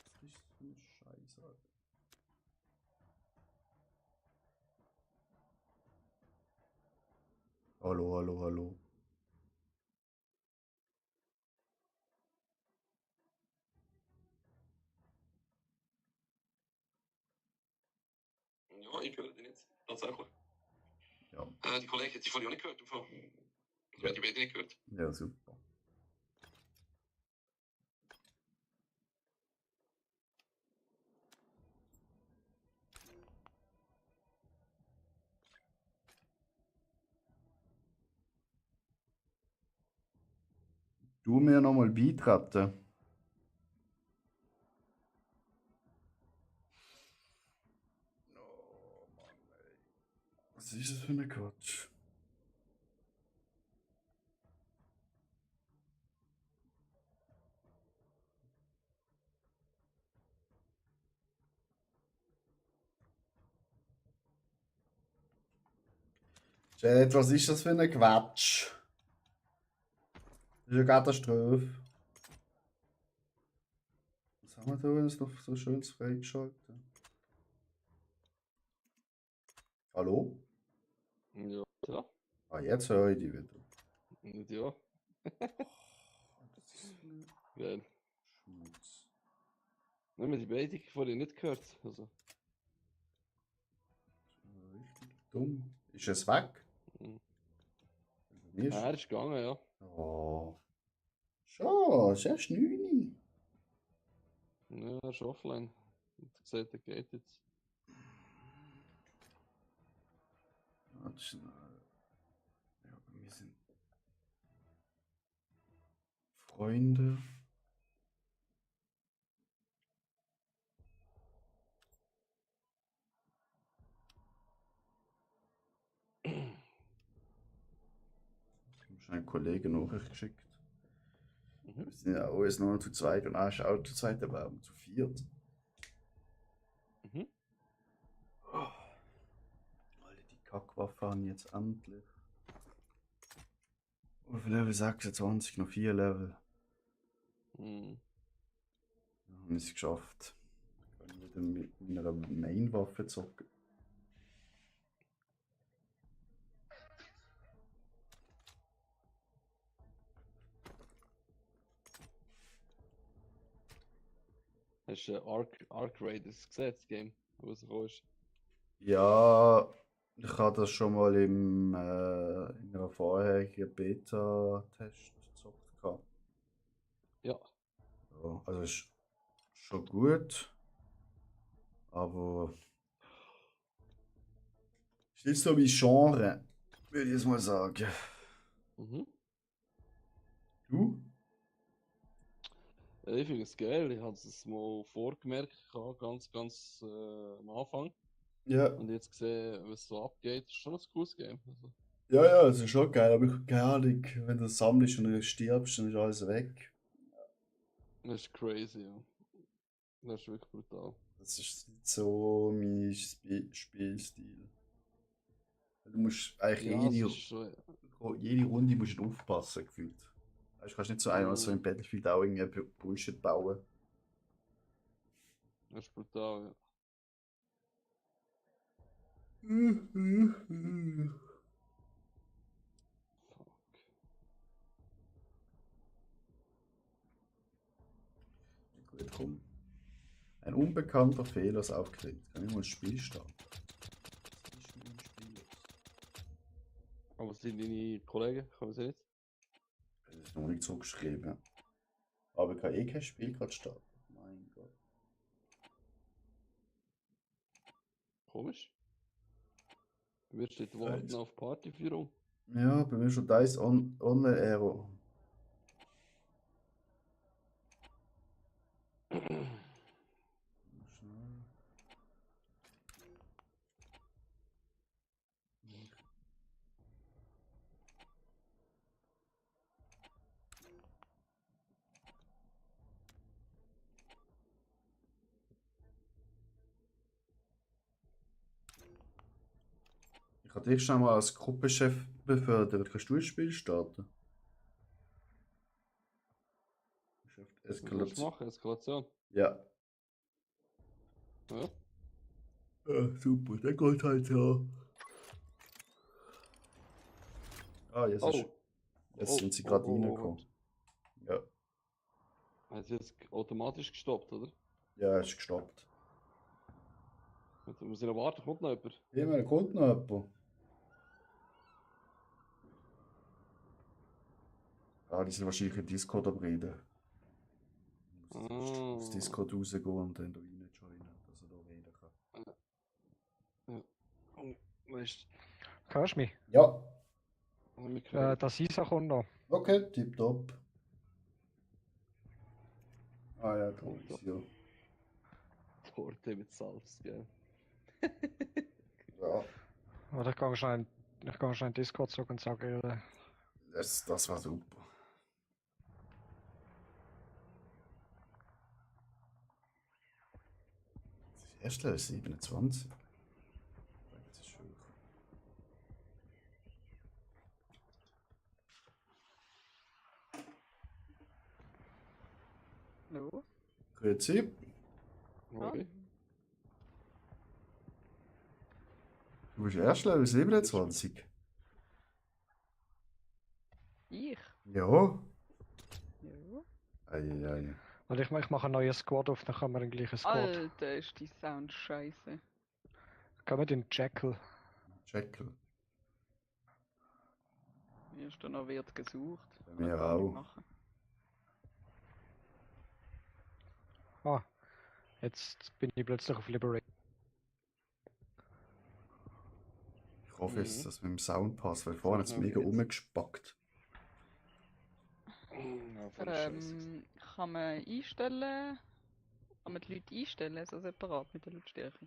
Was ist das für eine Scheiße, Alter? Hallo, hallo, hallo. Ja, ich höre den jetzt. Tatsächlich. Ja, Die Kollegen hat die vorhin auch nicht gehört. Im Fall. Oder haben die beiden nicht gehört? ja, super. Du mir nochmal beitreten. Oh Mann, ey. Was ist das für eine Quatsch? Chat, was ist das für eine Quatsch? Das ist eine Katastrophe. Was haben wir da jetzt noch so schönes freigeschaltet? Hallo? Ja. Ja. Ah, jetzt höre ich die wieder. Und ja. Das ist so ein Geil. Schmutz. Wir haben die beiden vorhin nicht gehört. Also. Richtig dumm. Ist es weg? Mhm. Mir ist... Ja, er ist gegangen, ja. Oh. Schon, es ist erst 9. Ja, er ist offline. Und gesagt, er geht jetzt. Warte schnell. Ja, wir sind Freunde. Ich habe schon einen Kollegen Nachricht geschickt. Mhm. Wir sind ja alles nur zu zweit und er ist auch zu zweit, aber auch zu viert. Mhm. Oh. Alter, die Kackwaffe haben jetzt endlich. Auf Level 26 noch 4 Level. Mhm. Ja, haben wir es geschafft. Ich kann wieder mit meiner Main-Waffe zocken. Hast du Arc Raiders gesehen, das Game, wo es raus ist? Ja, ich habe das schon mal in einer vorherigen Beta-Test gezockt gehabt. Ja. Ja, also ist schon gut, aber ist nicht so wie Genre, würde ich jetzt mal sagen. Mhm. Du? Ich finde es geil. Ich habe es mal vorgemerkt, ganz am Anfang. Ja. Und jetzt gesehen, was so abgeht. Ist schon ein cooles Game. Also, Ja, ja, es ist schon geil, aber ich habe keine Ahnung, wenn du sammelst und du stirbst, dann ist alles weg. das ist crazy, ja. Das ist wirklich brutal. Das ist nicht so mein Spielstil. Du musst eigentlich Ja, es ist schon. jede Runde musst du aufpassen, gefühlt. Du kannst nicht so einmal so Mhm. im Battlefield auch irgendwie Bullshit bauen. Das ist brutal, ja. Gut, komm. Ein unbekannter Fehler ist aufgetreten. Kann ich mal ein Spiel starten? Was ist mit dem Spiel los? Aber was sind deine Kollegen? Kann man sehen? Das ist noch nicht so geschrieben. Aber ich kann eh kein Spiel gerade starten. Mein Gott. Komisch. Bei mir steht Warten auf Partyführung. Ja, bei mir schon da ist Online Aero. Schnell. kann dich schon mal als Gruppenchef befördern. Kannst du ein Spiel starten? Was willst du Eskalation. machen? Eskalation? Ja. Ja. Super, der geht halt so. Ah, jetzt sind sie gerade reingekommen. Ja. Hat sie jetzt automatisch gestoppt, oder? Ja, ist gestoppt. Jetzt muss ich noch warten, kommt noch jemand? Immer, da kommt noch jemand. Ah, die sind wahrscheinlich in Discord am Reden. Ich muss erst aus Ah. Discord rausgehen und dann da rein joinen, dass er da reden kann. Weißt Hörst du mich? Ja, du, Das Isa kommt noch. okay, tipptopp. Ah ja, da ist ja. Torte mit Salz, gell? Ja, Oder ich gehe schnell in Discord zurück und sage ihr, das war super. Das ist erst 27. Das ist schön. Hallo? Grüezi. Hoi. Du bist erst Level 27. Ich? Ja. Ja. Eieiei. und ich mache einen neuen Squad auf, dann können wir den gleichen Squad. Alter, ist die Sound scheiße. Gehen wir den Jackal. Jackal. Mir ist da noch Wert gesucht. Bei mir Kann gar nicht auch. machen. Ah, jetzt bin ich plötzlich auf Liberate. Ich hoffe jetzt, dass mit dem Sound passt, weil vorhin hat es Okay, mega jetzt. rumgespackt. Ja, voll Scheiße. Kann man einstellen? Kann man die Leute einstellen, so separat mit der Lautstärke?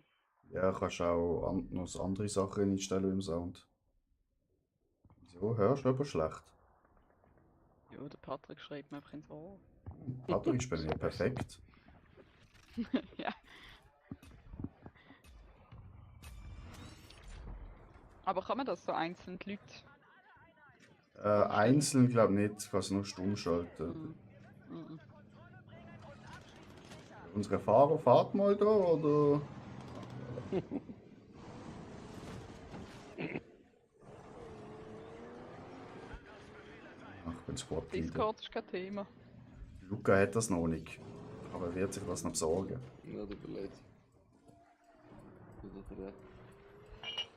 Ja, kannst auch noch andere Sachen einstellen im Sound. Wieso? Hörst du aber schlecht? Ja, der Patrick schreibt mir einfach ins Ohr. Patrick ist bei mir perfekt. Ja. Aber kann man das so einzeln die Leute? Einzeln glaube ich nicht, kannst du nur stumm schalten. Mhm. Unsere Fahrer, fahrt mal da, oder? Ach, ich bin Squad Leader. Discord ist kein Thema. Luca hat das noch nicht, aber er wird sich das noch besorgen. Ja, tut mir leid.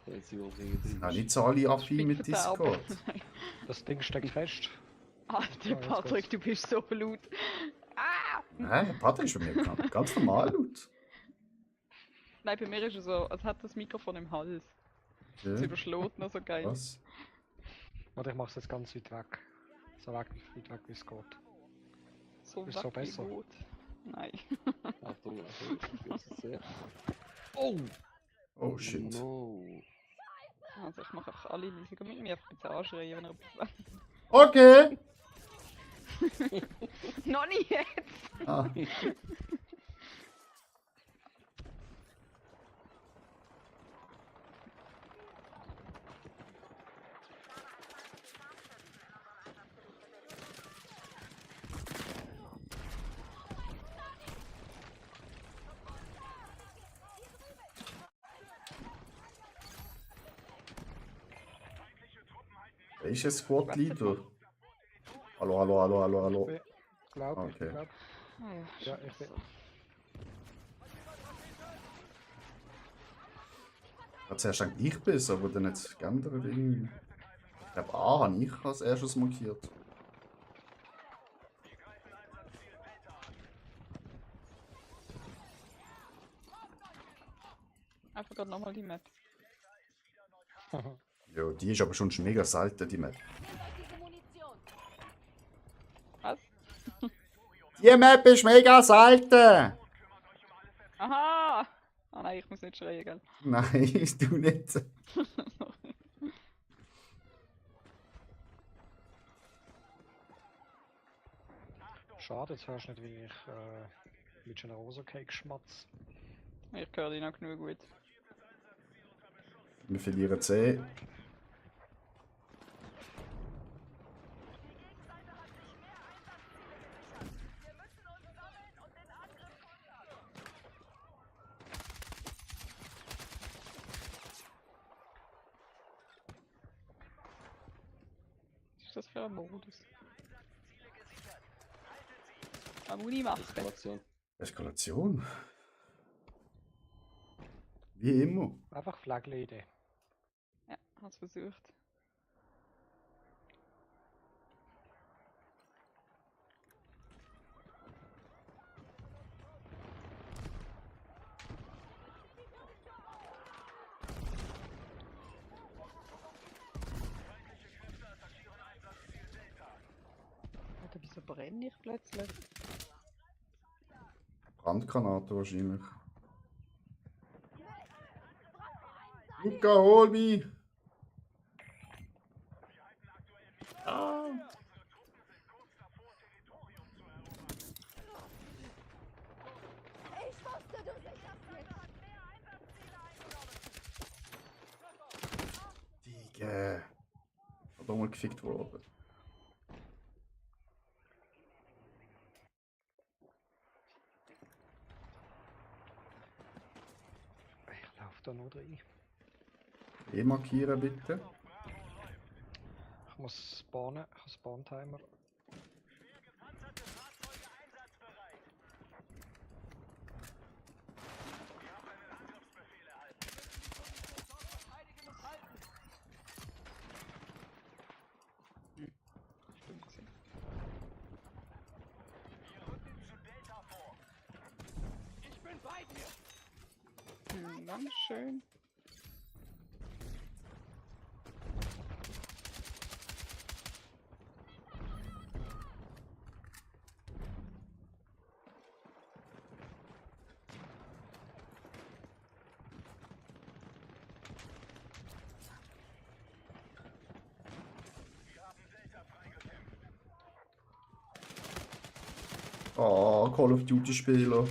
Jetzt sind wir irgendwie Auch nicht so alle affin mit Spitzverderber. Discord. Das Ding steckt fest. Alter, jetzt Patrick, geht's. du bist so laut. Ah! Nein, Patrick ist bei mir ganz normal laut. Nein, bei mir ist es so, als hätte das Mikrofon im Hals. Es Okay. überschlägt noch so geil. Was? Warte, ich mache es jetzt ganz weit weg. So weit wie es geht. So Ist so weg wie besser? gut. Nein. Achtung, Achtung, ich muss es sehen. Oh! Oh shit. No. Also ich mache einfach alle leise. Mit mir einfach ein bisschen anschreien, wenn er etwas Okay! Noch nicht jetzt! Ah. Wer ist jetzt Squad Leader? Hallo, hallo, hallo, hallo, hallo. Ich glaube, Okay. ich glaube. Ah ja, Ja, ich bin. Ich habe zuerst gedacht, ich bin's, aber dann hat es geändert irgendwie. Ich glaube, A habe ich als erstes markiert. Einfach gerade nochmal die Map. Ja, die ist aber schon mega selten, die Map. Was? Die Map ist mega selten! Aha! Ah nein, ich muss nicht schreien, gell? Nein, du nicht. Schade, jetzt hörst du nicht, wie ich mit Generoso Cake schmatz. Ich höre dich noch genug gut. Wir verlieren C. Was ist das für ein Modus? Amuni macht Eskalation. Eskalation. Wie immer. Einfach Flagge-Idee. Ja, hat's versucht. Oder wieso brenne ich plötzlich? Brandgranate wahrscheinlich. Luca, hol mich! Ah. Ich wusste, du sicherst mich. Digga. Hat auch mal gefickt worden. Ich laufe da noch rein. E markieren bitte. Ich muss spawnen. Ich habe Spawn-Timer. Stimmt gewesen. Ganz schön. Oh, Call of Duty Spieler.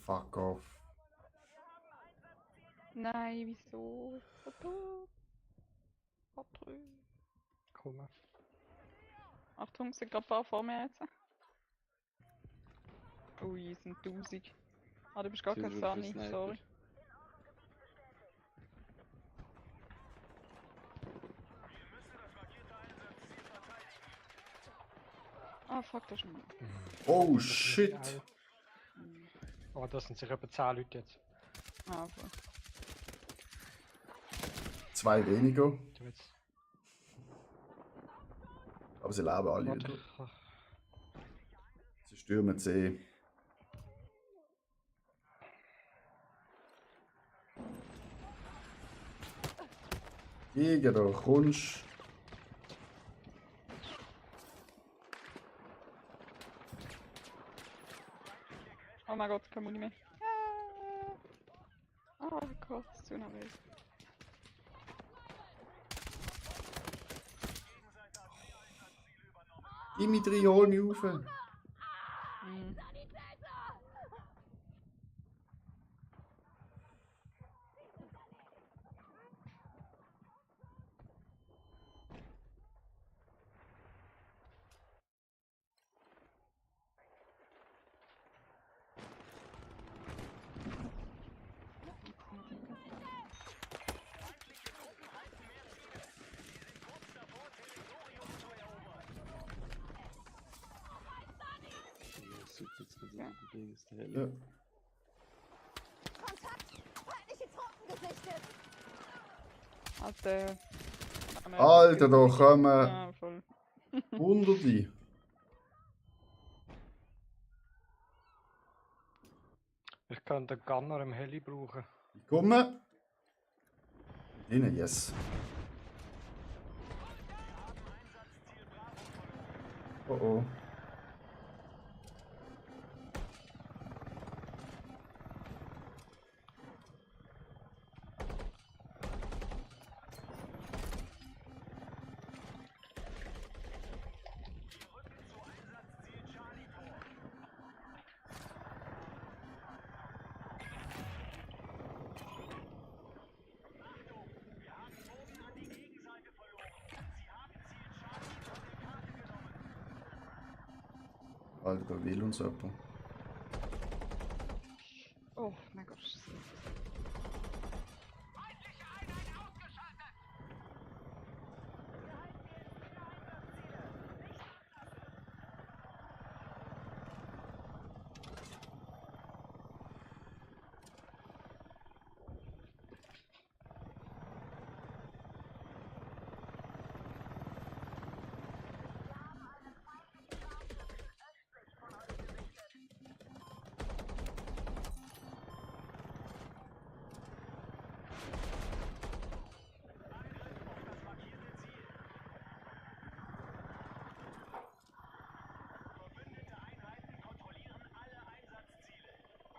Fuck off. Nein, wieso? Verdammt. Verdammt. Komme. Achtung, sind gerade ein paar vor mir jetzt. Ui, es sind 1000. Ah, du bist gar kein Sind wir für Sunny, Sniper? sorry. Ah, fuck, das ist ein... Oh shit. Oh, das sind sicher etwa 10 Leute jetzt. Ah, okay. 2 weniger. Du jetzt. Aber sie leben alle Warte, wieder. ich- Sie stürmen C. Digga, da kommst. Oh mein Gott, kein Muni mehr. Oh Gott, das ist zu nervös. Dimitri, hol mich rauf. Hm. Ja, super, jetzt mit dem Ding ist der Ja. Hölle. Kontakt! Feindliche Truppen gesichtet! Alter. Alter, da kommen. Ja, voll. Hunderte. Ich könnte einen Gunner im Heli brauchen. Ich komme. Innen, yes. Oh oh. Alter, will uns jemand. Oh mein Gott.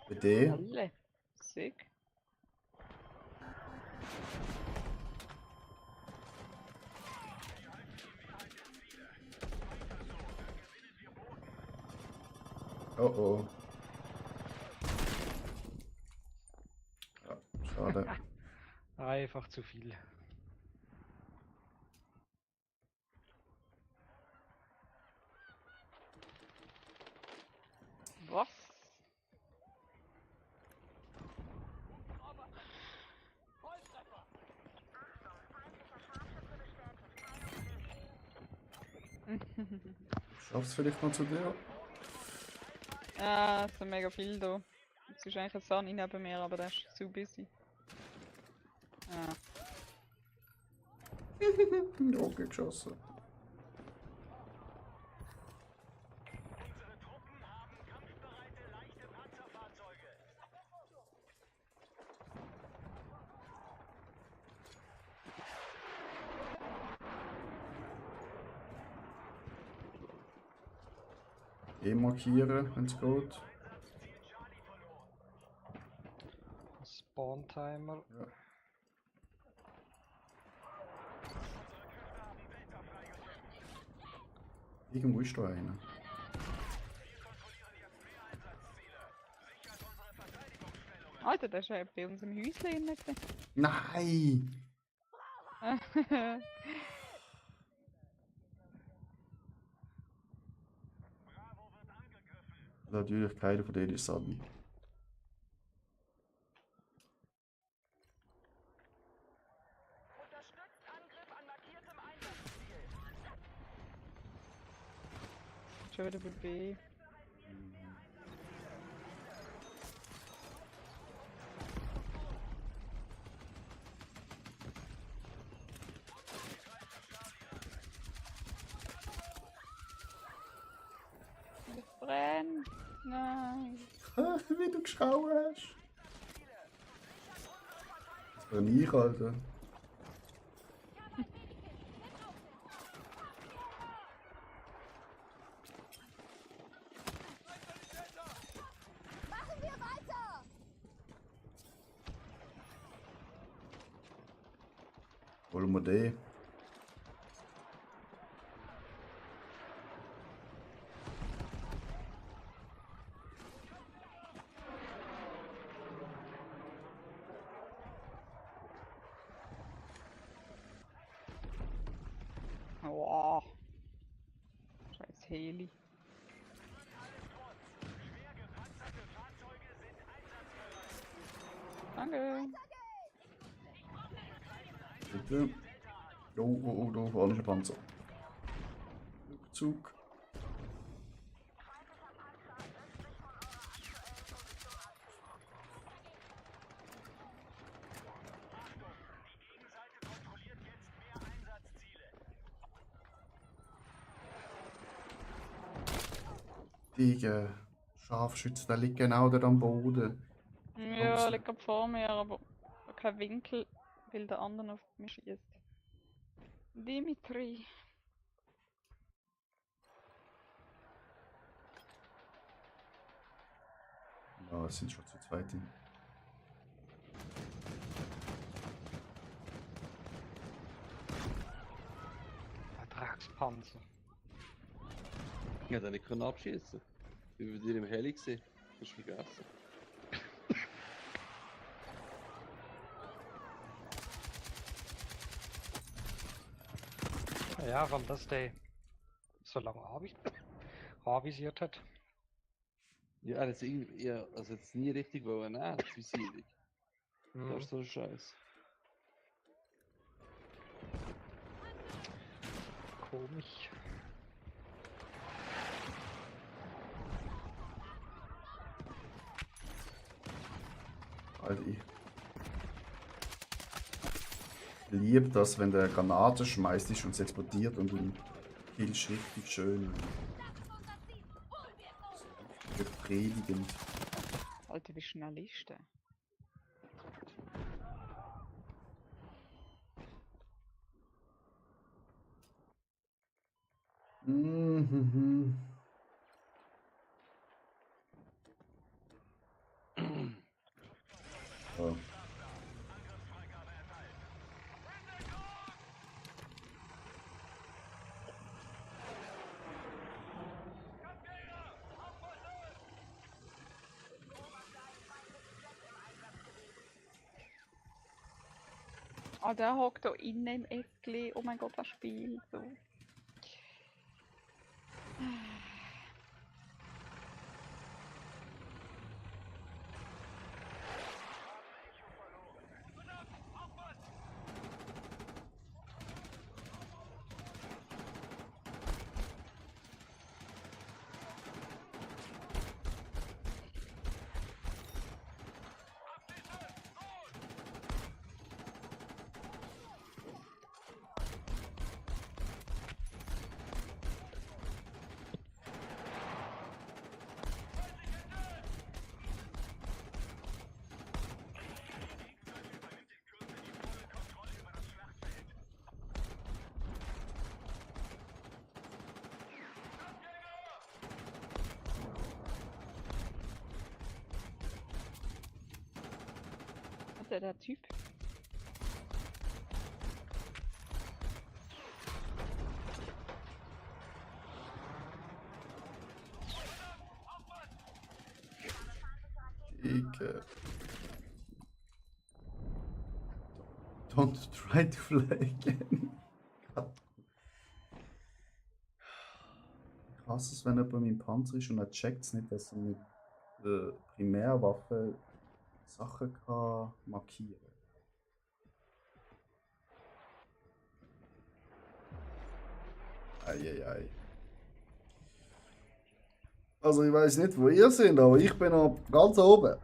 Bitte. Alle. Sick. Oh oh. Ja, schade. Einfach zu viel. Was? Schaff's vielleicht mal zu dir? Ja, es sind mega viel da. Jetzt ist eigentlich ein Sunny neben mir, aber der ist zu busy. Ah. In den Augen geschossen. Unsere Truppen haben kampfbereite leichte Panzerfahrzeuge. Markieren, wenn es geht. Spawn-Timer. Ja. Irgendwo ist da einer. Alter, der ist ja bei uns im Häuschen drin. Nein! Natürlich keiner von denen ist Sabi. Unterstützt Angriff an markiertem Einsatzziel. Schon wieder bei B. Ich brenn. Nein. Wie du geschaut hast. Das bin ich, Alter. Machen wir weiter! Holen wir den. Wow. Scheiß Heli. Danke. Bitte. Oh, da vorne ist ein Panzer. Rückzug. Die Scharfschütze, der liegt genau dort am Boden. Ja, Kommst er du? liegt gerade vor mir, aber kein Winkel, weil der andere auf mich schießt. Dimitri. Ja, es sind schon zu zweit. Vertragspanzer. Ja, den nicht können abschießen. Ich war bei dir im Heli gesehen. Das ist vergessen. Ja, weil das der so lange avisiert hat. Ja, er hat es irgendwie, ja, also jetzt nie richtig wollen nehmen, die Visierung. Mhm. Das ist so ein Scheiß. Komisch. Alter, ich liebe das, wenn der Granate schmeißt ist und es explodiert und du killst richtig schön. Befriedigend. Alter, wie schnell ist der? Mhm. So. Ah, der hockt da innen im Eckli. Oh mein Gott, das Spiel. So. Der Typ. Dicke. Don't try to fly again. Ich hasse es, wenn jemand mit dem Panzer ist und er checkt es nicht, dass er mit der Primärwaffe Sachen kann markieren kann. Eieiei. Also ich weiß nicht, wo ihr seid, aber ich bin noch ganz oben.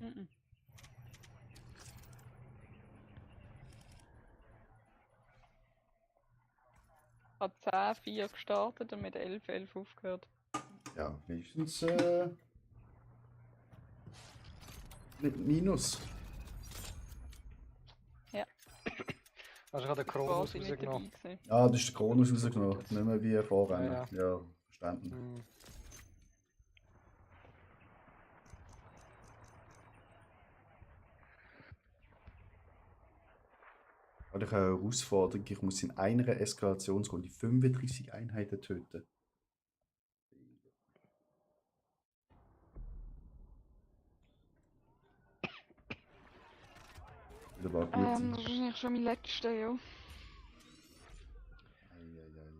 Mhm. Hat 10-4 gestartet und mit 11-11 aufgehört. Ja, wenigstens mit Minus. Ja. Also ich habe den Quasi Kronos nicht rausgenommen. dabei gewesen. Ja, das ist der Kronus rausgenommen, nicht mehr wie Vorrennen. Ja, Ja, verstanden. Mhm. Hatte ich eine Herausforderung, ich muss in einer Eskalationsrunde 35 Einheiten töten. Wieder war gut. Das ist wahrscheinlich schon mein letzter, ja. Eieieiei.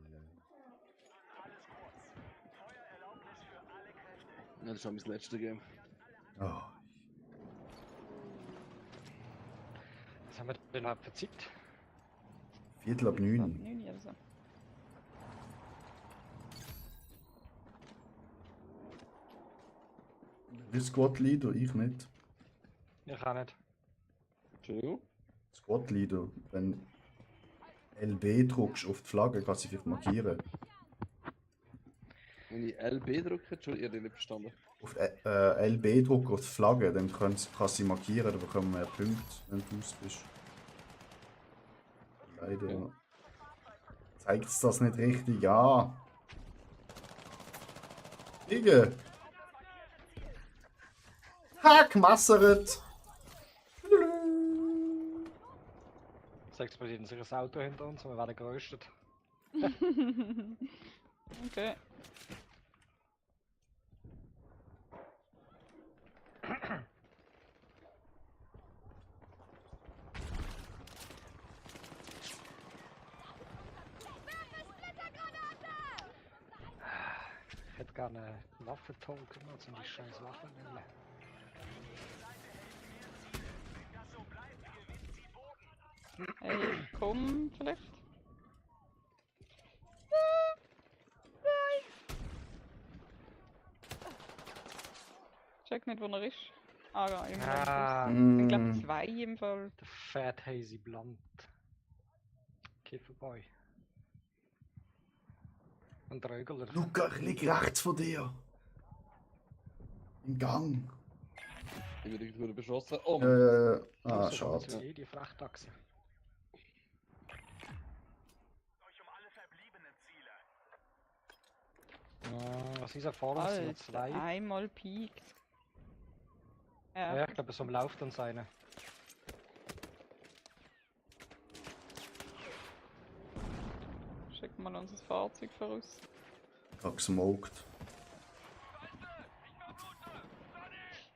Ja, das ist auch mein letztes Game. Oh, Was haben wir denn überhaupt für Zeit? Viertel ab 9. 9 also. Wie Squad Leader, ich nicht. Ich auch nicht. Entschuldigung? Squad Leader, wenn LB druckst auf die Flagge, kannst du dich markieren. Wenn ich LB drücke, Entschuldigung, ich habe nicht verstanden. Auf LB drücken auf die Flagge, dann kannst sie markieren, dann bekommen wir mehr Punkte, wenn du aus bist. Leider. Okay. Zeigt es das nicht richtig? Ja. Fliege! Ha, gemassert! Es explodiert ein sicheres Auto hinter uns und wir werden geröstet. Okay. Ich hätte gerne eine Waffe-Token, also die scheiß Waffe nehmen. Hey, komm, vielleicht. Check nicht, wo er ist. Ah, ja, im Ah, Ich glaube Mm. 2 im Fall. der Fat Hazy Blunt. Kifferboy. Und Rögler. Luca, ich lieg rechts von dir. Im Gang. Ich wurde beschossen. Oh, Ah, So kommen schade. sie eh, die Frachtachse. Euch um alle verbliebenen Ziele. Was ist er vorne? Es sind noch Alter, zwei. einmal piekt. Ja, Ja, ich glaube, so läuft dann seine. schick mal unser Fahrzeug voraus. Ich hab gesmoked.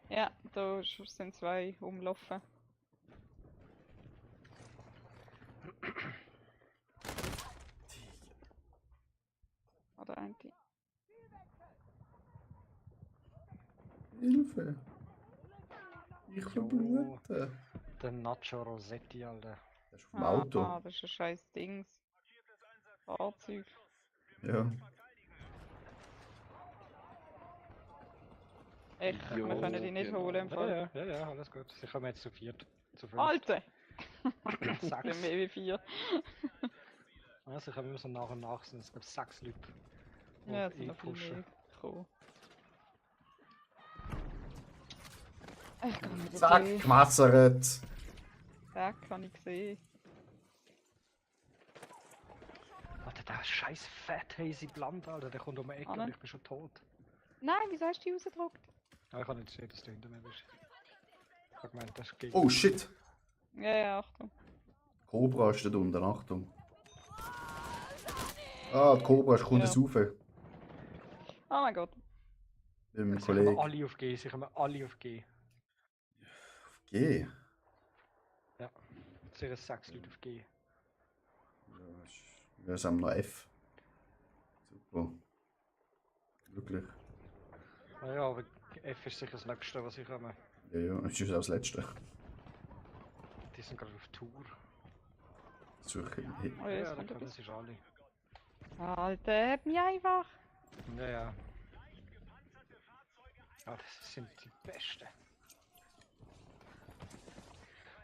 Ja, da sind 2 umlaufen. Oder eine. Hilfe! Ich verblute. Der Nacho Rossetti, Alter. Das ist auf dem Auto. Das ist ein scheiß Dings. Fahrzeug. Ja. Echt, Jo, wir können die nicht genau. holen im Fall. Ja, alles gut. Sie kommen jetzt zu viert. Zu fünf. Alter! Sechs. Sind mehr wie 4. Also, ich müssen nach und nach sind es, glaube ich, 6 Leute. die Ja, auf es sind noch viel pushen. mehr gekommen. Ich kann nicht Zack, sehen. gemassert. Zack, kann ich sehen. Alter, der scheiß Fat Hazy Blunt, Alter, der kommt um die Ecke Anne? und ich bin schon tot. Nein, wieso hast du die rausgedruckt? Aber ich kann nicht sehen, dass du hinter mir bist. Ich hab gemeint, das ist gegen. Oh shit! Ja, Achtung. Cobra ist da unten, Achtung. Ah, die Cobra kommt Ja. jetzt rauf. Mit Oh mein Gott. dem Sie kommen Kollegen. alle auf G, sie kommen alle auf G. Geh. Sicher 6 Leute auf G. Ja, jetzt haben wir noch F. Super. Wirklich. Ah ja, aber F ist sicher das nächste, was ich komme. Ja, ja, das ist auch das Letzte. Die sind gerade auf Tour. Suche Oh, Ja, jetzt da kommt können etwas. sich alle. Alter, hat mich einfach. Ja. Ah, das sind die Besten.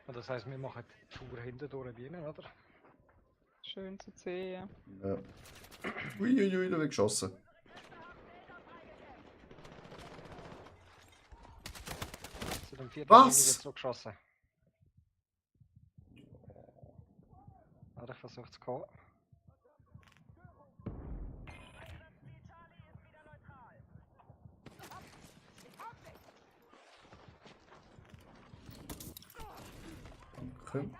Und das heißt, wir machen die Tour hinter durch Wien, oder? Schön zu sehen. Ja. Uiuiui, da wird geschossen. Zu dem vierten Was? Linie wird zurückgeschossen. Warte, ich versuche zu kommen. Danke.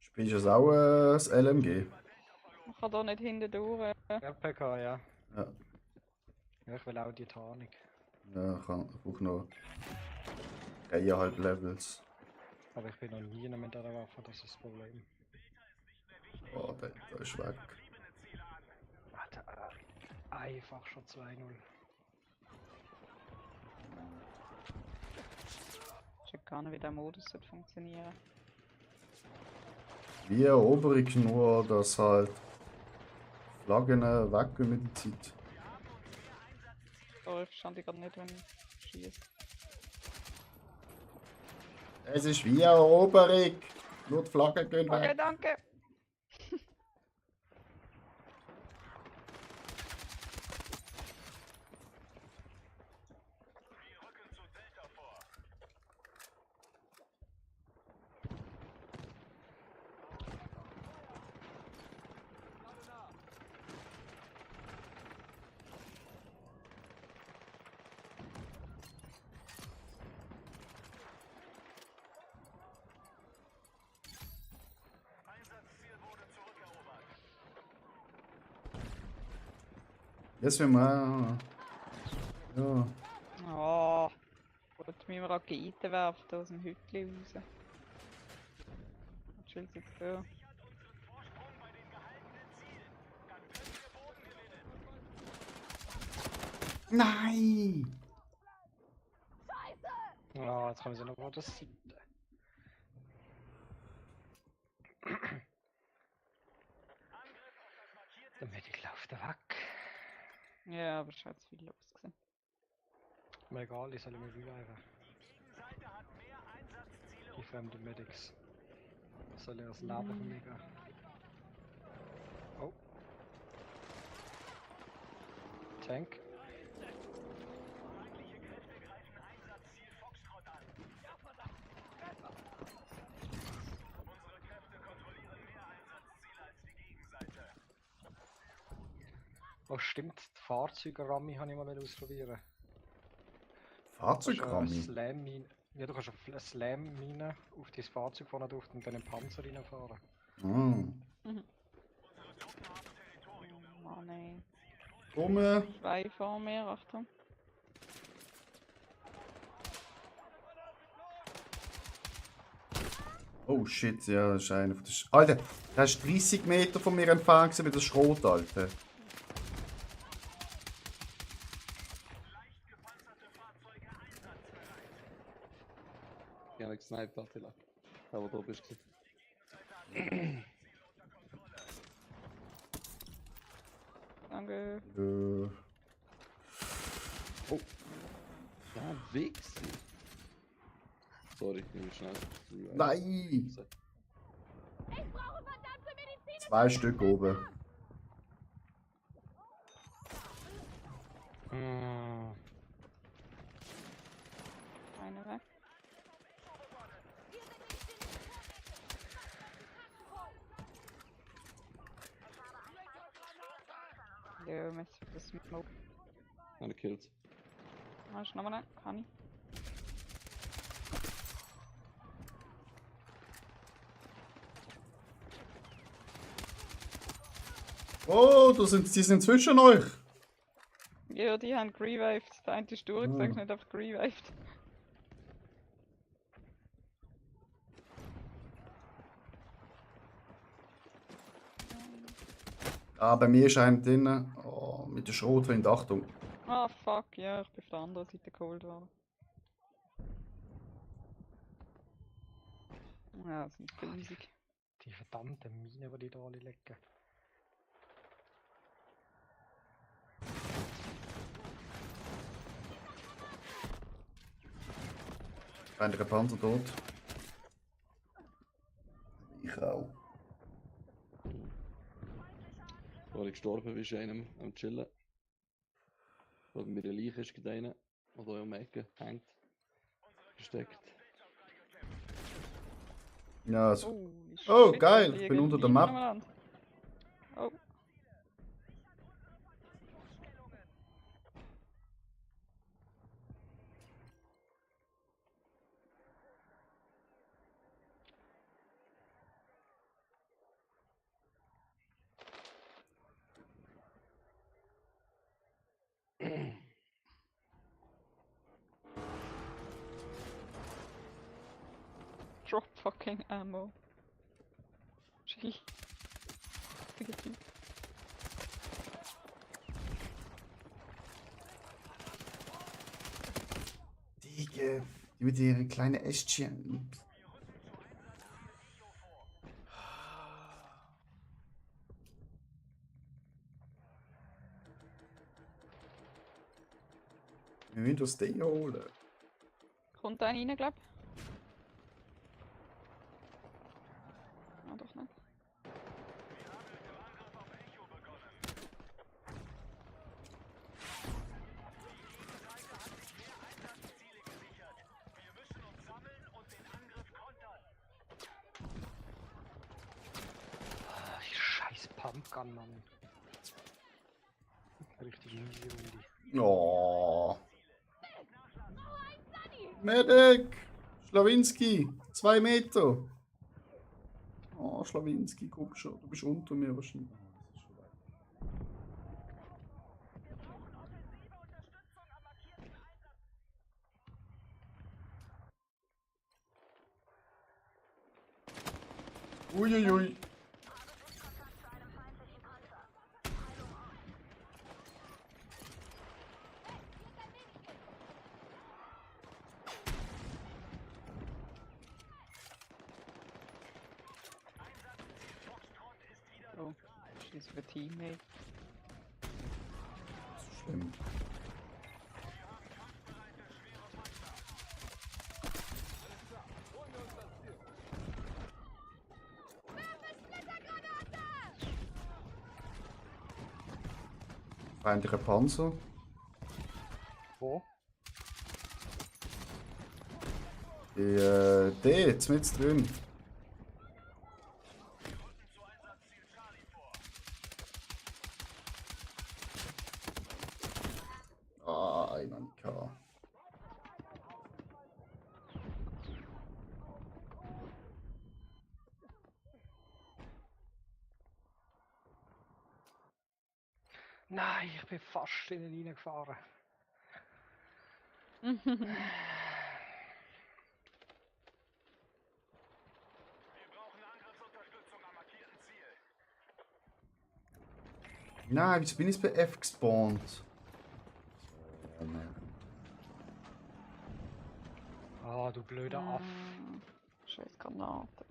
Spielst du jetzt auch das LMG? Man kann da nicht hinten durch. RPK, ja. Ja. Ja, ich will auch die Tarnung. Ja, ich brauche noch 3,5 Levels. Aber ich bin noch nie mit dieser Waffe, das ist das Problem. Oh, der ist weg. Warte, einfach schon 2-0. gar nicht, wie der Modus sollte funktionieren. Wie Eroberung, nur dass halt Flaggen weggehen mit der Zeit. Sorry, ich verstand dich gerade nicht, wenn ich schieße. Es ist wie Eroberung, nur die Flaggen gehen Okay, weg. danke. Jetzt will man. Ja. Oh, ich wollte mir Raketen werfen da aus dem Hütchen raus. Was will sie jetzt da? Nein! Ja, jetzt kommen sie noch das 7. Der Medic läuft da weg. Ja, aber es hat zu viel los gewesen. Mir egal, ich soll mich reviven. Die fremden Medics. Soll er das Leben von mir gehen? Oh. Tank. Oh stimmt, die Fahrzeuge-Rammi habe ich mal ausprobieren. Fahrzeugramme? Slam-Mine. Ja, du kannst eine Slam-Mine auf dein Fahrzeug vorne drauf und dann in den Panzer reinfahren. Hm. Oh nein. Komme. 2 vor mir, Achtung. Oh shit, ja, das ist einer von den Alter, der ist 30 Meter von mir entfernt gewesen mit der Schrot, Alter. Ich habe gesniped, Attila. Da, wo du bist. Danke. Oh. Ja, Wichser. Sorry, ich nehme schnell. Nein! Ich brauche verdammte Medizin! 2 Stück oben. Eine weg. Ja, Messi für das Smoke. Eine killt. Hast du noch einen? Kann ich? Oh, die sind zwischen euch. Ja, die haben gerevived. Der eine ist durchgesagt, nicht einfach gerevived. Ah, bei mir ist einer drin. Oh, mit der Schrotwind, Achtung. Ah, fuck, ja, ich bin auf der anderen Seite geholt worden. Ja, das sind riesig. Die verdammten Minen, die da alle lecken. Einer Panzer tot. Ich auch. Wo ich gestorben bin, ist einer am Chillen. Wo mir eine Leiche ist, gibt einer, der hier um die Ecke hängt. Versteckt. Ja, also. Holy Oh, shit, geil, da ich bin liegen unter der Leute Map. umeinander. Oh. Drop fucking ammo. Chill. Typ. Digga. Die mit ihren kleinen Ästchen. Wir müssen das Ding holen. Kommt einer rein, glaub? Ah, doch nicht. Ah, scheiß Pumpgun, Mann. Richtig miese Runde. Oh. Medic! Schlawinski! 2 Meter! Oh, Schlawinski, guck schon. Du bist unter mir wahrscheinlich. Uiuiui. Oh, schieß für Teammate. Schlimm. Feindliche Panzer. Wo? Die, jetzt mit drin. Ah, einer nicht gehabt. Nein, ich bin fast in ihn reingefahren. Nein, wieso bin ich bei F gespawnt? Oh, nein. Ah, du blöder Aff. Scheiß Granate.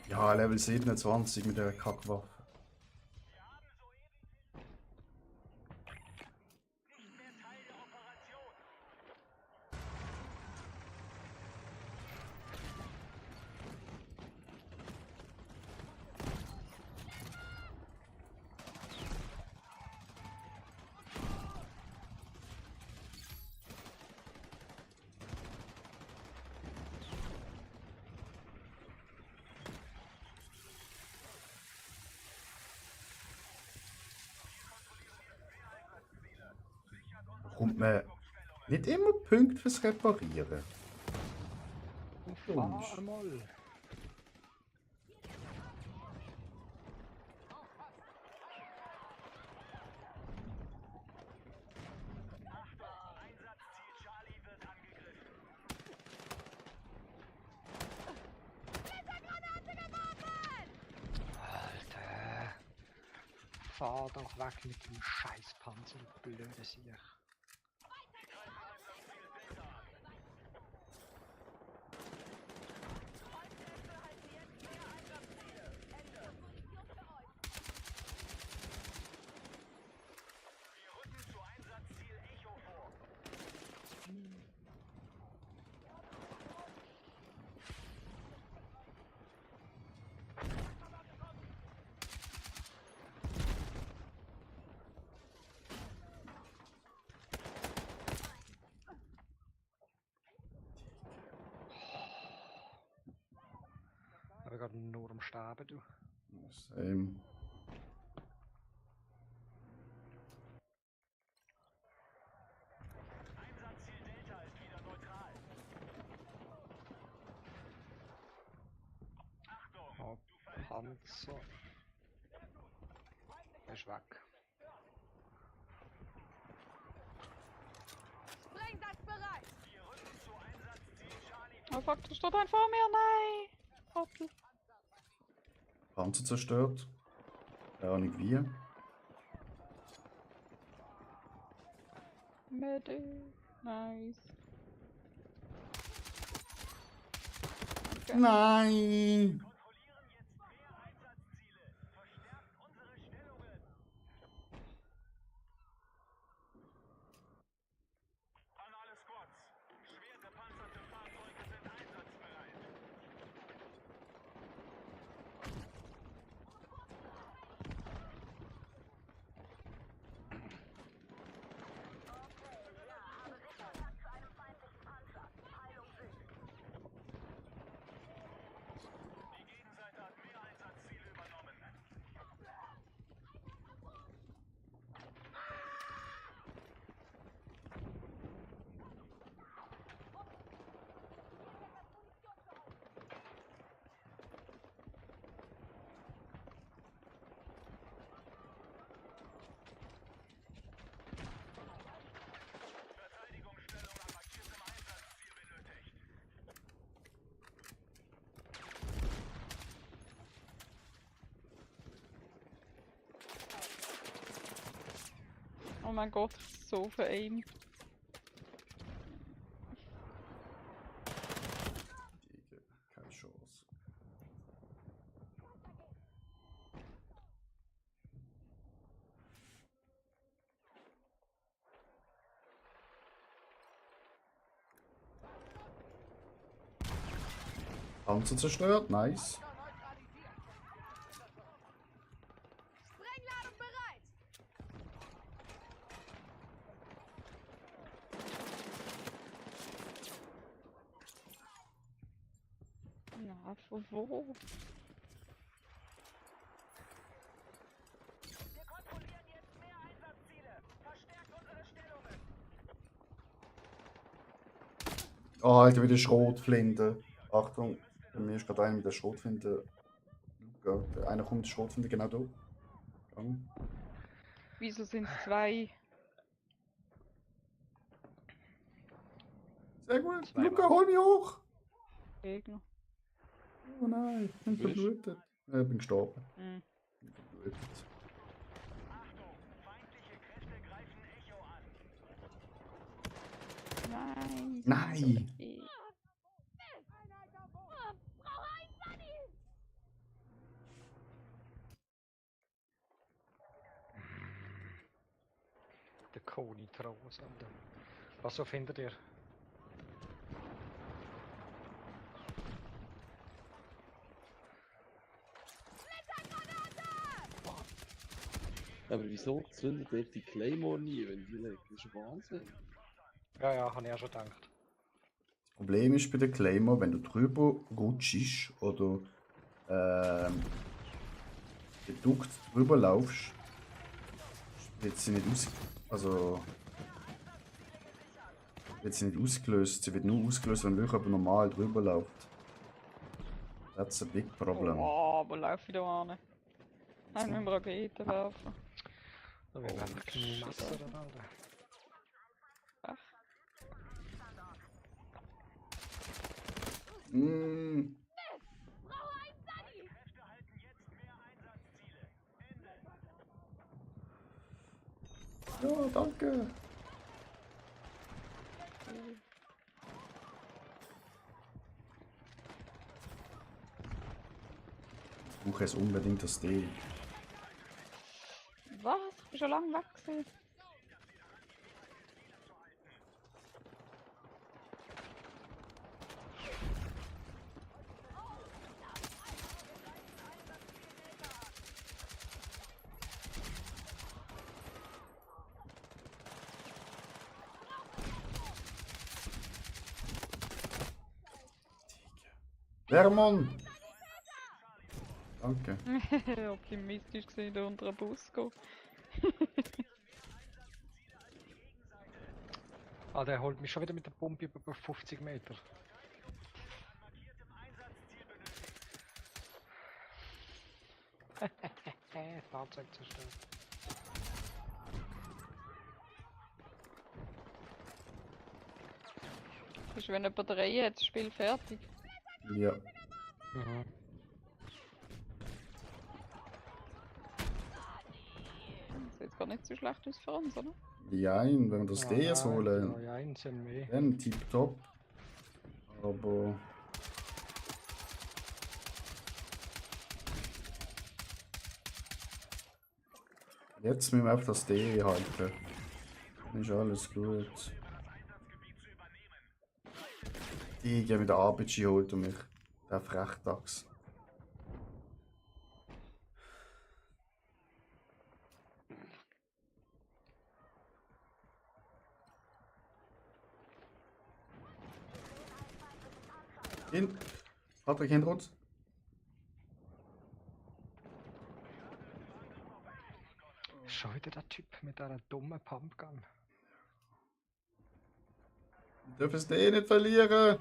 Ja, Level 27 mit der Kackwaffe. Kommt man nicht immer Punkte fürs Reparieren? Fahr mal. Alter. Fahr doch weg mit dem Scheißpanzer, du blöde Sieg. Ich bin gerade nur am Sterben, du. Same. Oh, Panzer. Er ist weg. Sprengsatz bereit! Oh fuck, da steht ein vor mir, nein! Trottel. Panzer zerstört. Ja, nicht wie. Medi. Nice. Nein! Kontrollieren jetzt mehr Einsatzziele. Verstärkt unsere Stellungen. An alle Squads. Schwer gepanzerte Fahrzeuge sind einsatzbereit. Die Gegenseite hat mehr Einsatzziele übernommen. Verteidigungsstellung an markiertem Einsatzziel benötigt. Oh mein Gott, so veraimt. Digga, keine Chance. Panzer zerstört, nice. Sprengladung bereit! Na, von wo? Wir kontrollieren jetzt mehr Einsatzziele. Verstärkt unsere Stellungen. Oh, Alter, wieder Schrotflinte. Achtung, bei mir ist gerade einer mit der Schrotflinte. Luca, einer kommt mit der Schrotflinte genau da. Gang. Wieso sind es zwei? Sehr gut. Zweimal. Luca, hol mich hoch! Gegner? Oh nein, ich bin Wo bist du? verblutet. Ich bin gestorben. Hm. Ich bin verblutet. Achtung, feindliche Kräfte greifen Echo an. Nein. Nein! Frau Einsani! Der Konitros, Alter. Was so findet ihr? Aber wieso zündet ihr die Claymore nie, wenn die legt? Das ist Wahnsinn. Ja, ja, habe ich auch schon gedacht. Das Problem ist bei der Claymore, wenn du drüber rutschst oder geduckt drüber laufst, wird sie nicht wird sie nicht ausgelöst. Sie wird nur ausgelöst, wenn wirklich aber normal drüber läuft. That's a big problem. Oh, wo laufe ich da an? Nein, wir müssen Raketen werfen. Da werden wir einfach shit, knassern, Alter. Alter. Ach, Mm. Frau Einsani! Kräfte halten jetzt mehr Einsatzziele. Ende. Ja, danke. Ich brauche jetzt unbedingt das Steak. was? Ich bin schon lange weg gewesen. Vermon! Danke. Optimistisch gesehen, da unter einen Bus gehen. Ah, der holt mich schon wieder mit der Pumpe über 50 Meter. Fahrzeug zerstört. Ist, wenn jemand 3 hat, das Spiel fertig. Ja. Mhm. Das sieht gar nicht so schlecht aus für uns, oder? Jein, wenn wir das DS holen, 3-1 sind mehr. dann tipptopp. Aber. Jetzt müssen wir einfach das D halten. Dann ist alles gut. Die gehen mit der RPG holt und mich. Der Frechdachs. Hin. Patrick, hinter uns. Schon wieder der Typ mit dieser dummen Pumpgun. Wir dürfen das D nicht verlieren.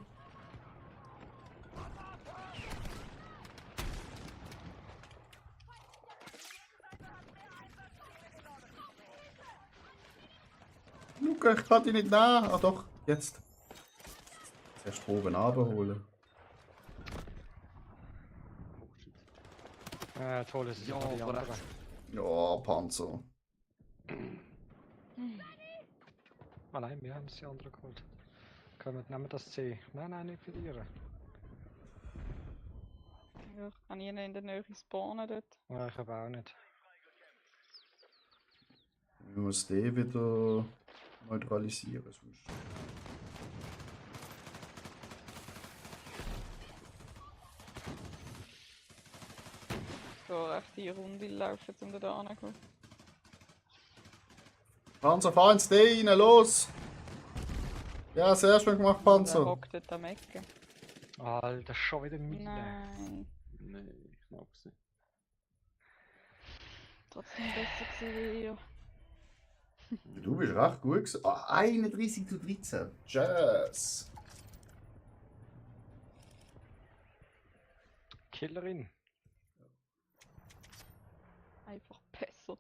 Luca, ich kann dich nicht nah. Ah doch, jetzt. Zuerst oben runterholen. Jetzt holen sie sich Ja, mal die aber anderen. rechts. Ja, Panzer. Ah nein, wir haben es die anderen geholt. Können wir nehmen das C? Nein, nicht verlieren. Ja, ich kann jeden in der Nähe spawnen dort. Ja, ich habe auch nicht. Wir müssen D wieder neutralisieren. Sonst. So recht die Runde laufen, um da hinzukommen. Panzer, fahr ins D rein, los! Ja, sehr schön gemacht, Der Panzer. hockt dort am Ecke. Alter, schon wieder Mine. Nein. Nein, knapp gewesen. Trotzdem besser gewesen wie ihr. Du bist recht gut gewesen. Ah, 31:13. Tschüss. Killerin. Einfach besser.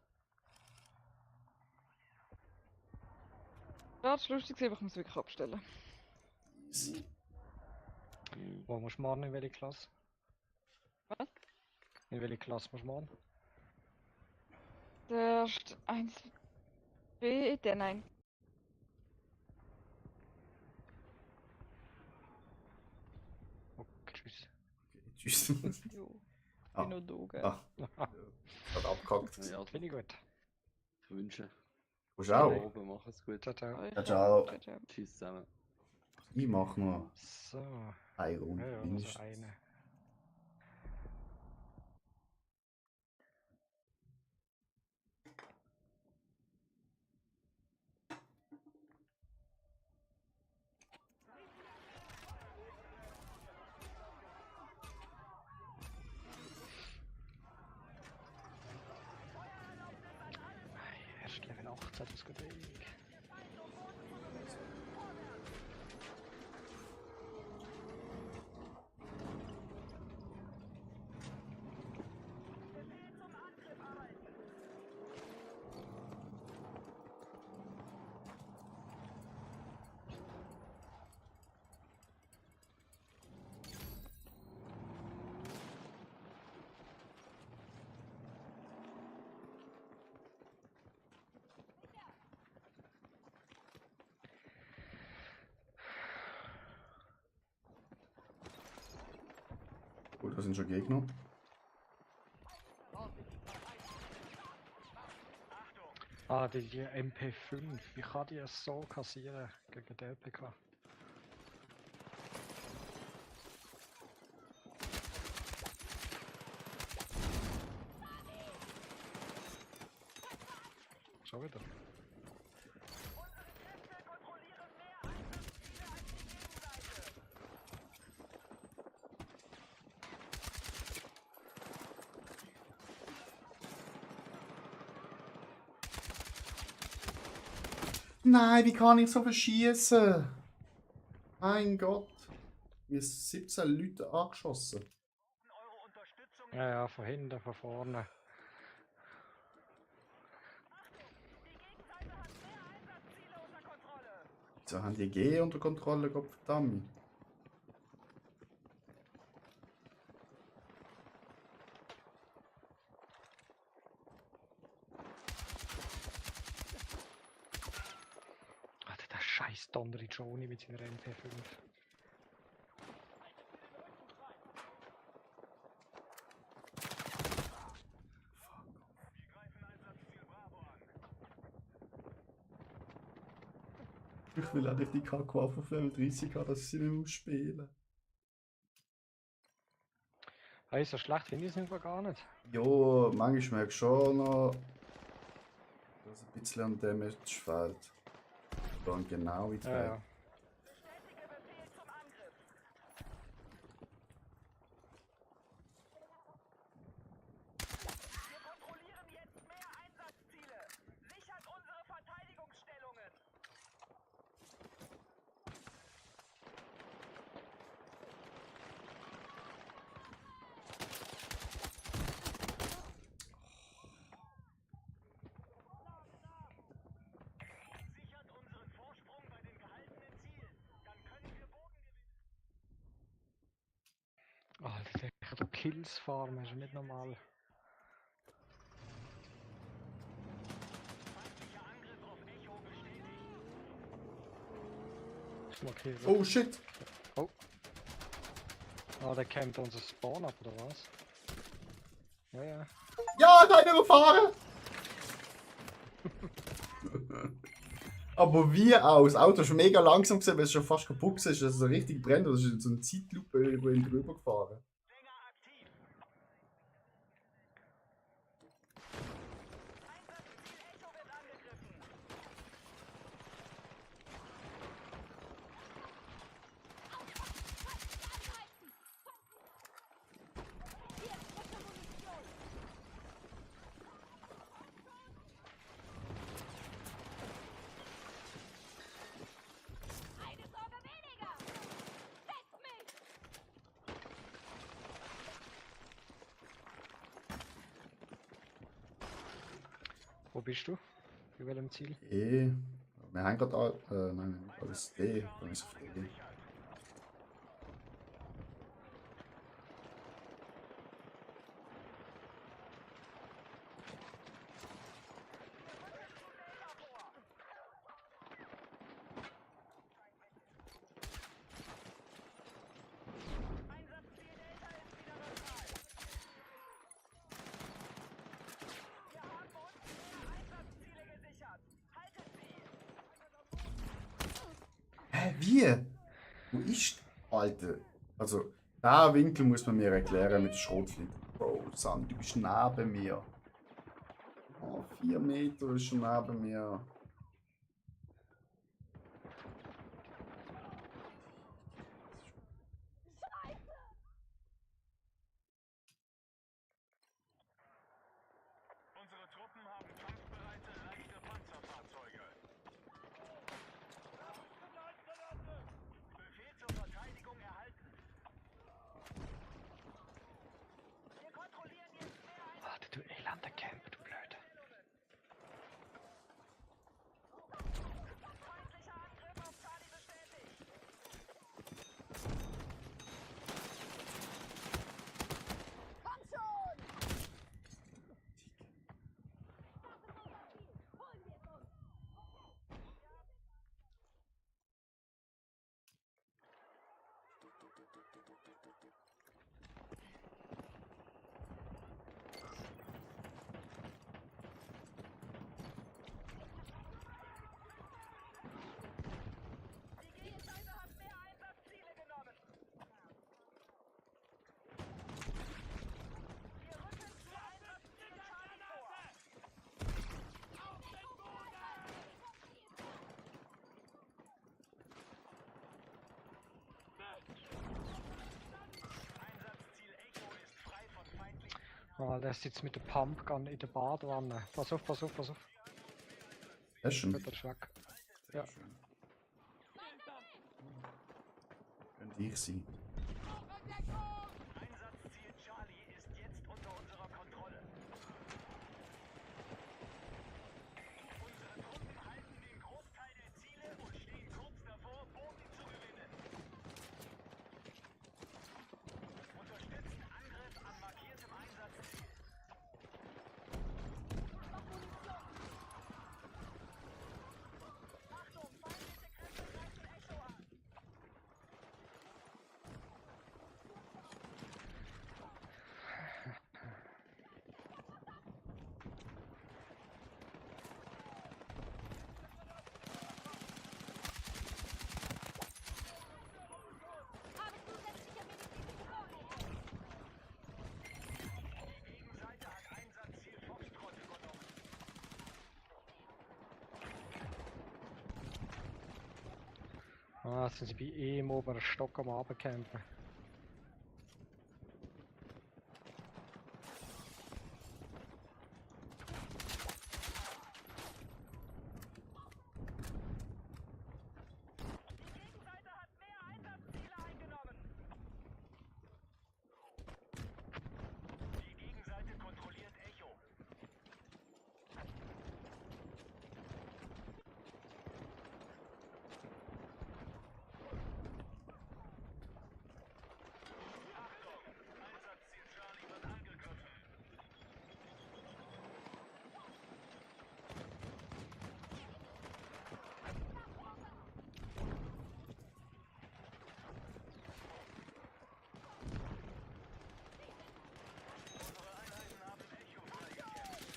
Ja, das war lustig, aber ich muss wirklich abstellen. Easy. Wo musst du morgen in welche Klasse? Was? In welche Klasse musst du morgen? Der erste 1B, der nein. Okay, tschüss. Okay, tschüss. Jo, Ah. bin noch da, gell? Ah, hat abgehackt. Ja, Finde ich gut. ich wünsche. Kommst du auch? Oben, mach es gut. Ciao, ciao. Euch Ja, ciao. auch. Ciao, ciao. Tschüss zusammen. Ich mach noch So. eine Ja, Runde. ja, also mindestens. eine. Erst Level 18, das geht ewig. Gut, da sind schon Gegner. Ah, die MP5. Wie kann die es so kassieren gegen die LPK? Schon wieder. Nein, wie kann ich so verschießen? Mein Gott. Mir sind 17 Leute angeschossen. Eure Unterstützung Ja, ja, von hinten, von vorne. Die Gegenseite hat mehr Einsatzziele unter Kontrolle. Wieso haben die G unter Kontrolle, Gottverdammt? Alter, der scheiß Donnery Johnny mit seiner MP5. Ich will auch nicht die Kackwaffe auf Level 30 haben, dass ich sie nicht mehr spielen. Hey, so schlecht finde ich es nicht gar nicht. Jo, manchmal merke ich schon noch, dass ein bisschen an Damage fehlt. Dann genau wie Ja, ja. Bestätige Befehl zum Angriff. Wir kontrollieren jetzt mehr Einsatzziele. Sichert unsere Verteidigungsstellungen. Sichert unseren Vorsprung bei den gehaltenen Zielen. Dann können wir Boden gewinnen. Alter, der kann doch Kills farmen, ist ja nicht normal. Feindlicher Angriff auf Echo bestätigt. Ich markiere. Oh shit! Ah, der campt unser Spawn ab, oder was? Ja, ja. Ja, nein, überfahren! Aber wie auch? Das Auto ist mega langsam gewesen, weil es schon fast kaputt ist. Es ist so richtig brennt. Das ist so eine Zeitlupe über ihn drüber gefahren. Sänger aktiv. Einsatzziel Echo wird angegriffen. Eine Sorge weniger! Setz mich! Wo bist du? Bei welchem Ziel? E. Wir haben gerade nein, nicht alles D. Dann ist es auf D. Einsatzziel Delta ist wieder neutral. Wir haben uns mehr Einsatzziele gesichert. Haltet sie! Hä, wie? Wo ist. Alter. Also, der Winkel muss man mir erklären mit der Schrotflinte. Bro, Sand, du bist neben mir. Oh, 4 Meter ist schon neben mir. Unsere Truppen haben kampfbereite leichte Panzerfahrzeuge. Befehl zur Verteidigung erhalten. Wir kontrollieren jetzt mehr Warte, du elender Camp, du Blöd. feindlicher Angriff auf Charlie bestätigt. Komm schon! Die Gegenseite hat mehr Einsatzziele genommen. Wir rücken zu Einsatzziel Charlie vor. Einsatzziel Echo ist frei von feindlichen. Ah, der sitzt mit der Pumpgun in der Badewanne. Pass auf, pass auf, pass auf. Das ist schon. Wird der Schwack. Ja. Schön. Könnte ich sein. Einsatzziel Charlie ist jetzt unter unserer Kontrolle. Unsere Truppen halten den Großteil der Ziele und stehen kurz Ah, sind sie bei ihm oben einen Stock am Abendcampen. Die Gegenseite hat mehr Einsatzziele eingenommen. Die Gegenseite kontrolliert Echo. Achtung! Einsatzziel Charlie wird angegriffen. Unsere Einheiten haben Echo freigekämpft.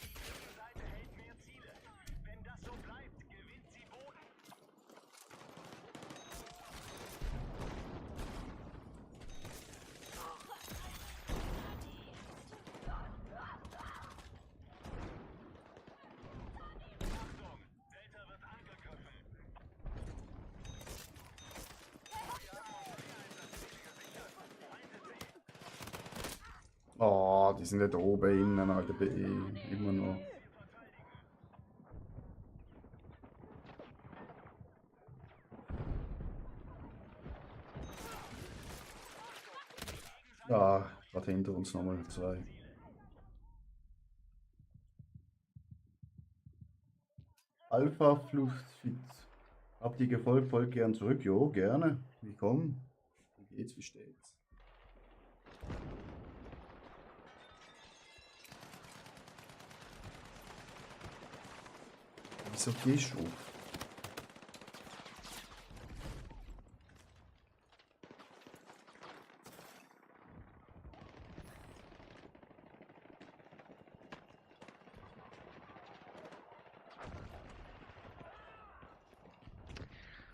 Die Gegenseite hält mehr Ziele. Wenn das so bleibt, gewinnt sie Boden. Achtung! Delta wird angegriffen. Wir haben unsere Einsatzziele gesichert. Haltet sie! Oh, die sind nicht oben innen, Alter, bei immer noch. Ja, gerade hinter uns nochmal 2. Alpha Fluchtfit. Habt ihr gefolgt? Folgt gern zurück. Jo, gerne. Willkommen. Wie geht's? Wie steht's? Wieso gehst du?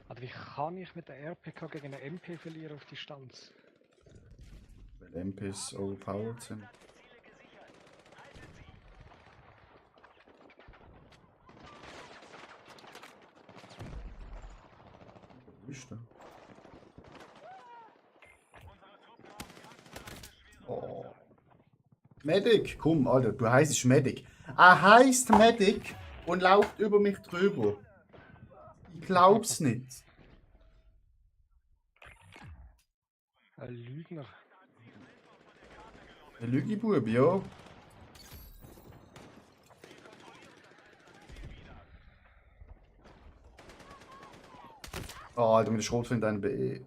Also wie kann ich mit der RPK gegen eine MP verlieren auf Distanz? Weil MPs overpowered sind. Ziele gesichert. Haltet sie! Wo ist der? Unsere Truppen haben kampfbereite schwere Oh. Medic, komm, Alter, du heisst Medic. Er heisst Medic und läuft über mich drüber. Ich glaub's nicht. Ein Lügner. Ein Lügibub, ja. Oh, Alter, mit der Schrotflinte einen BE.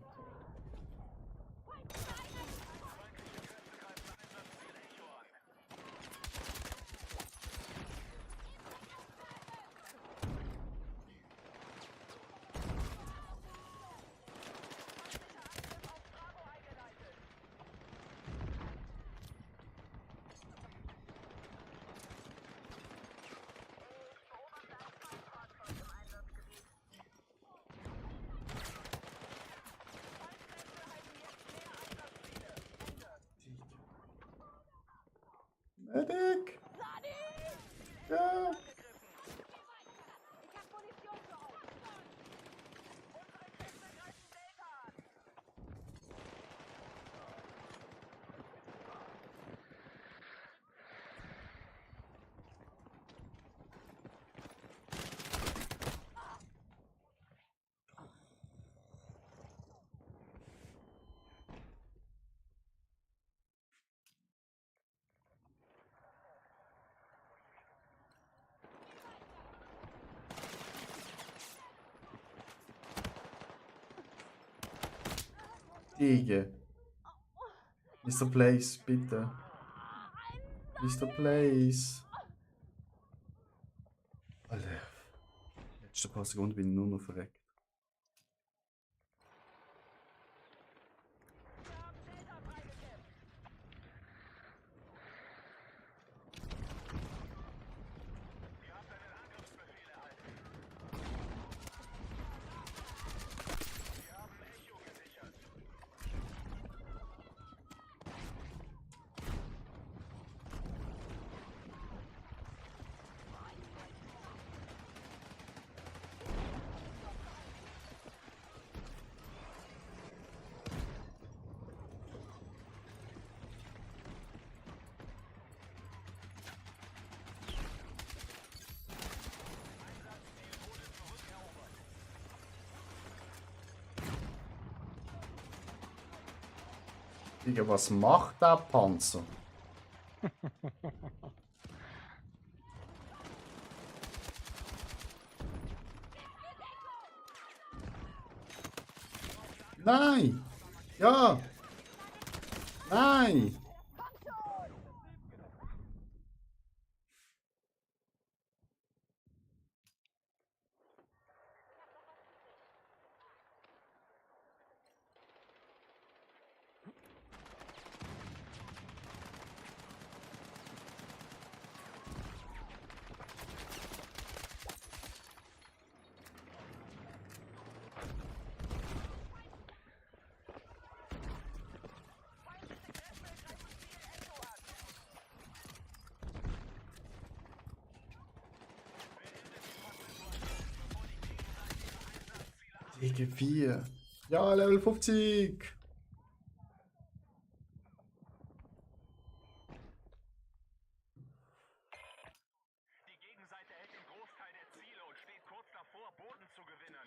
Medic! Ja! Ich hab Munition für euch. Unsere Kräfte greifen Delta an. Digga. Mr. Place, bitte. Mr. Place. Alter. Letzte paar Sekunden bin ich nur noch verreckt. Wir haben Delta freigekämpft. Ihr habt einen Angriffsbefehl erhalten. Wir haben Echo gesichert. Digga, was macht der Panzer? Nein! Ja! Nein! Digga, 4. Ja, Level 50! Die Gegenseite hält den Großteil der Ziele und steht kurz davor, Boden zu gewinnen.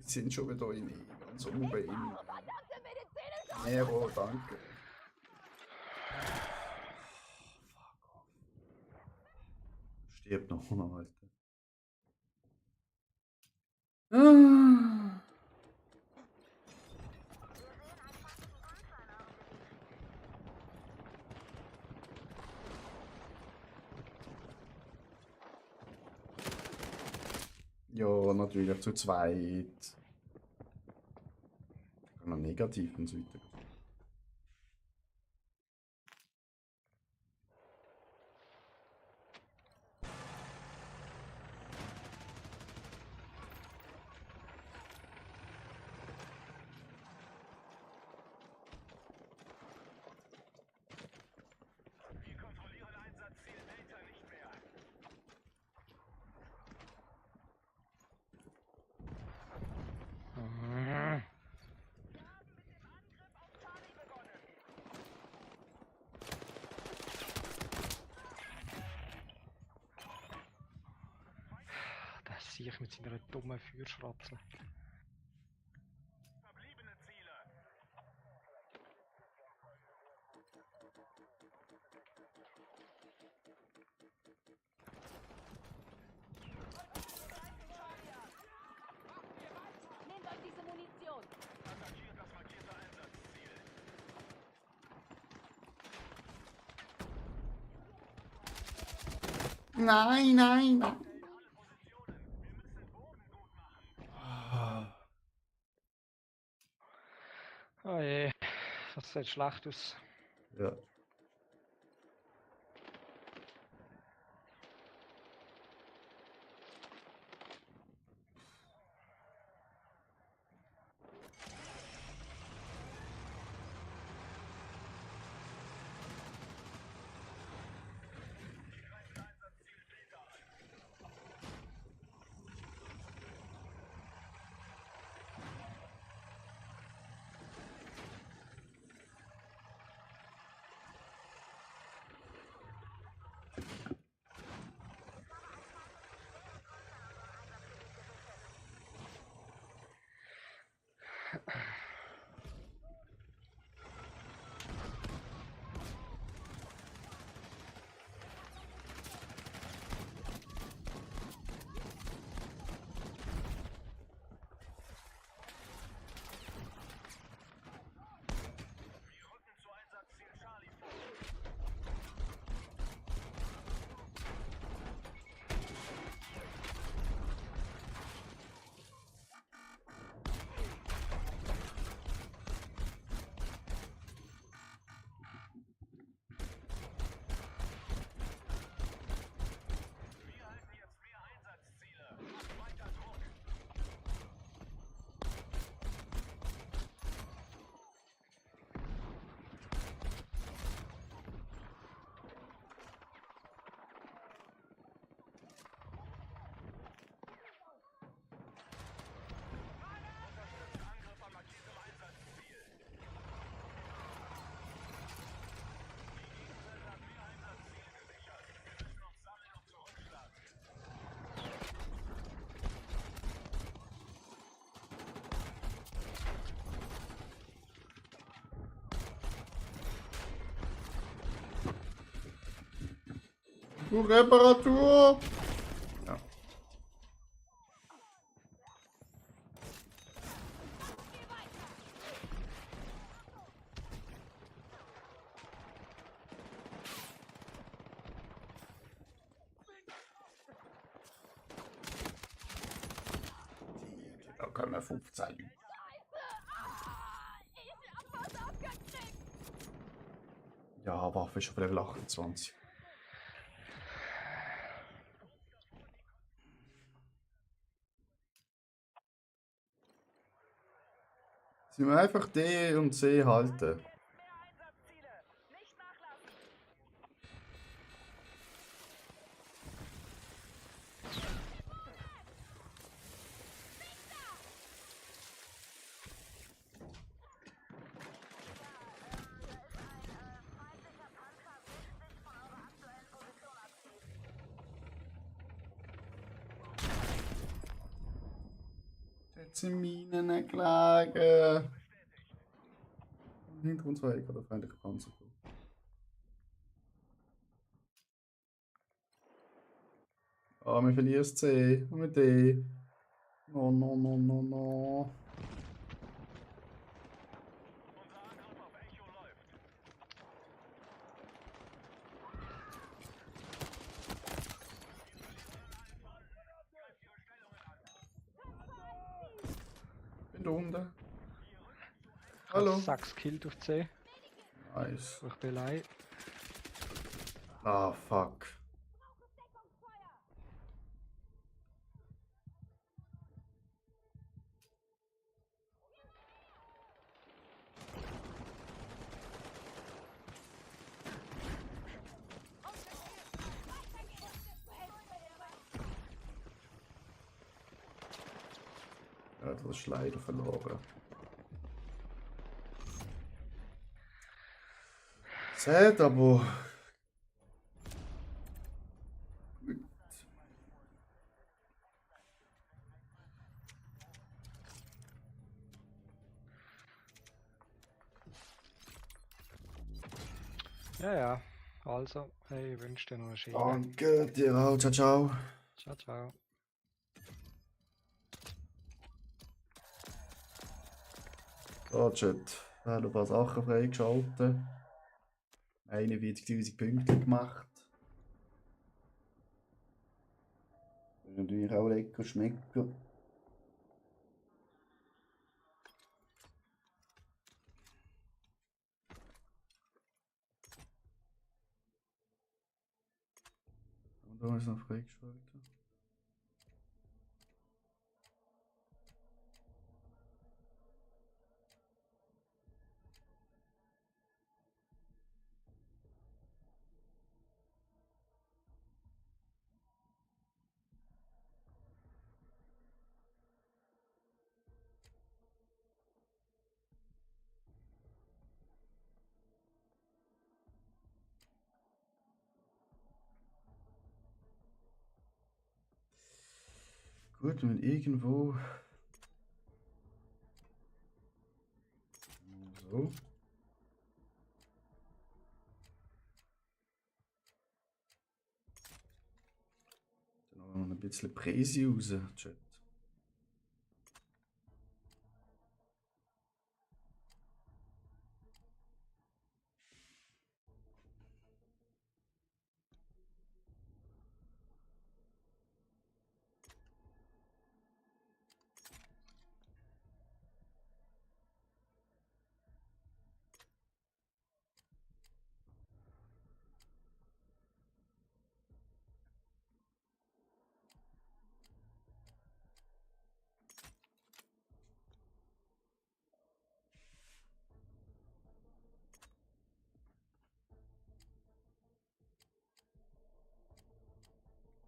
Die sind schon wieder in ganz oben bei ihm. Nero, danke. Stirbt noch mal, Alter. Ah. Ja, natürlich zu zweit. Kann man negativ und so weiter. Wir kontrollieren Einsatzziel Delta nicht mehr. Das sehe ich mit seiner dummen Feuerschratze. Verbliebene Ziele. Nehmt euch diese Munition. Attackiert das markierte Einsatzziel. Nein, nein, nein. Alle Positionen. Wir müssen Boden gut machen. Oh je, das sieht schlecht aus. Ja. Wir rücken zu Einsatzziel Charlie vor. Reparatur! Ja. Da können wir 15 Leute. Ja, Waffe ist auf Level 28. Sie müssen einfach D und C halten. Mehr Einsatzziele. Nicht nachlassen. Jetzt sind Minen gelegen. Im Hintergrund zwei gerade feindliche Panzer. Ah, wir verlieren das C und mit D. No, no, no, no, no. Unser Angriff auf Echo läuft. Bin da unten. Hallo. 6 Kills auf C. Nice. Durch Belei. Ah, fuck. Er hat das Schleider verloren. Sad, aber. Gut. Ja, ja. Also, hey, ich wünsche dir noch eine schöne. Danke, dir auch. Ciao, ciao. Ciao, ciao. So, Chat. Wir haben ein paar Sachen freigeschaltet. 41.000 Punkte gemacht. Das ist natürlich auch lecker schmecken. Und da ist noch freigeschaltet. Gut, wenn irgendwo. So. Dann haben wir noch ein bisschen Preise raus, Chat.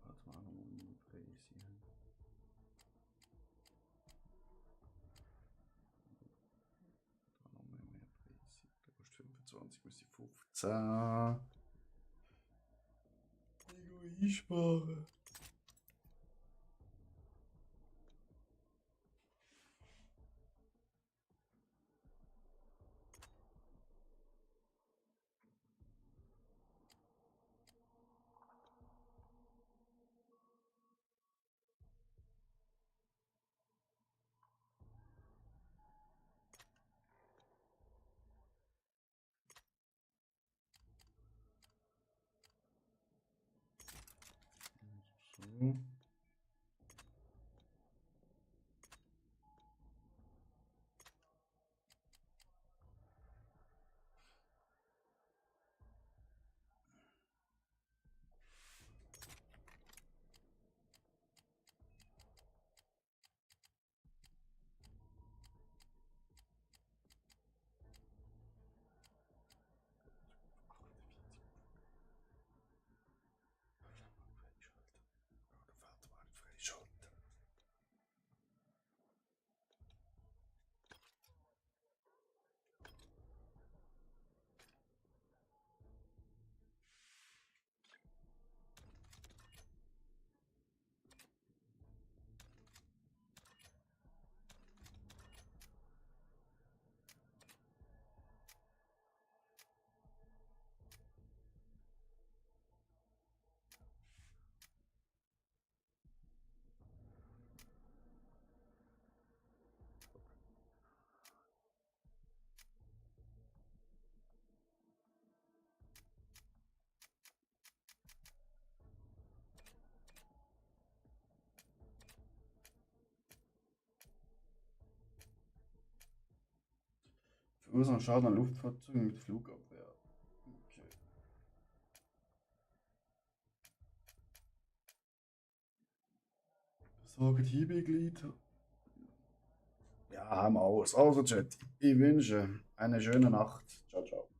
Warte mal, noch mal mehr Preise. Da noch mehr Preise. Der kostet 25, muss ich 15. Ich einsparen. Mhm. Freischalten. Verursachen Schaden an Luftfahrzeugen mit Flugabwehr. Okay. Besorgt Hiebelglied. Ja, haben wir aus. Also, Chat, ich wünsche eine schöne Nacht. Ciao, ciao.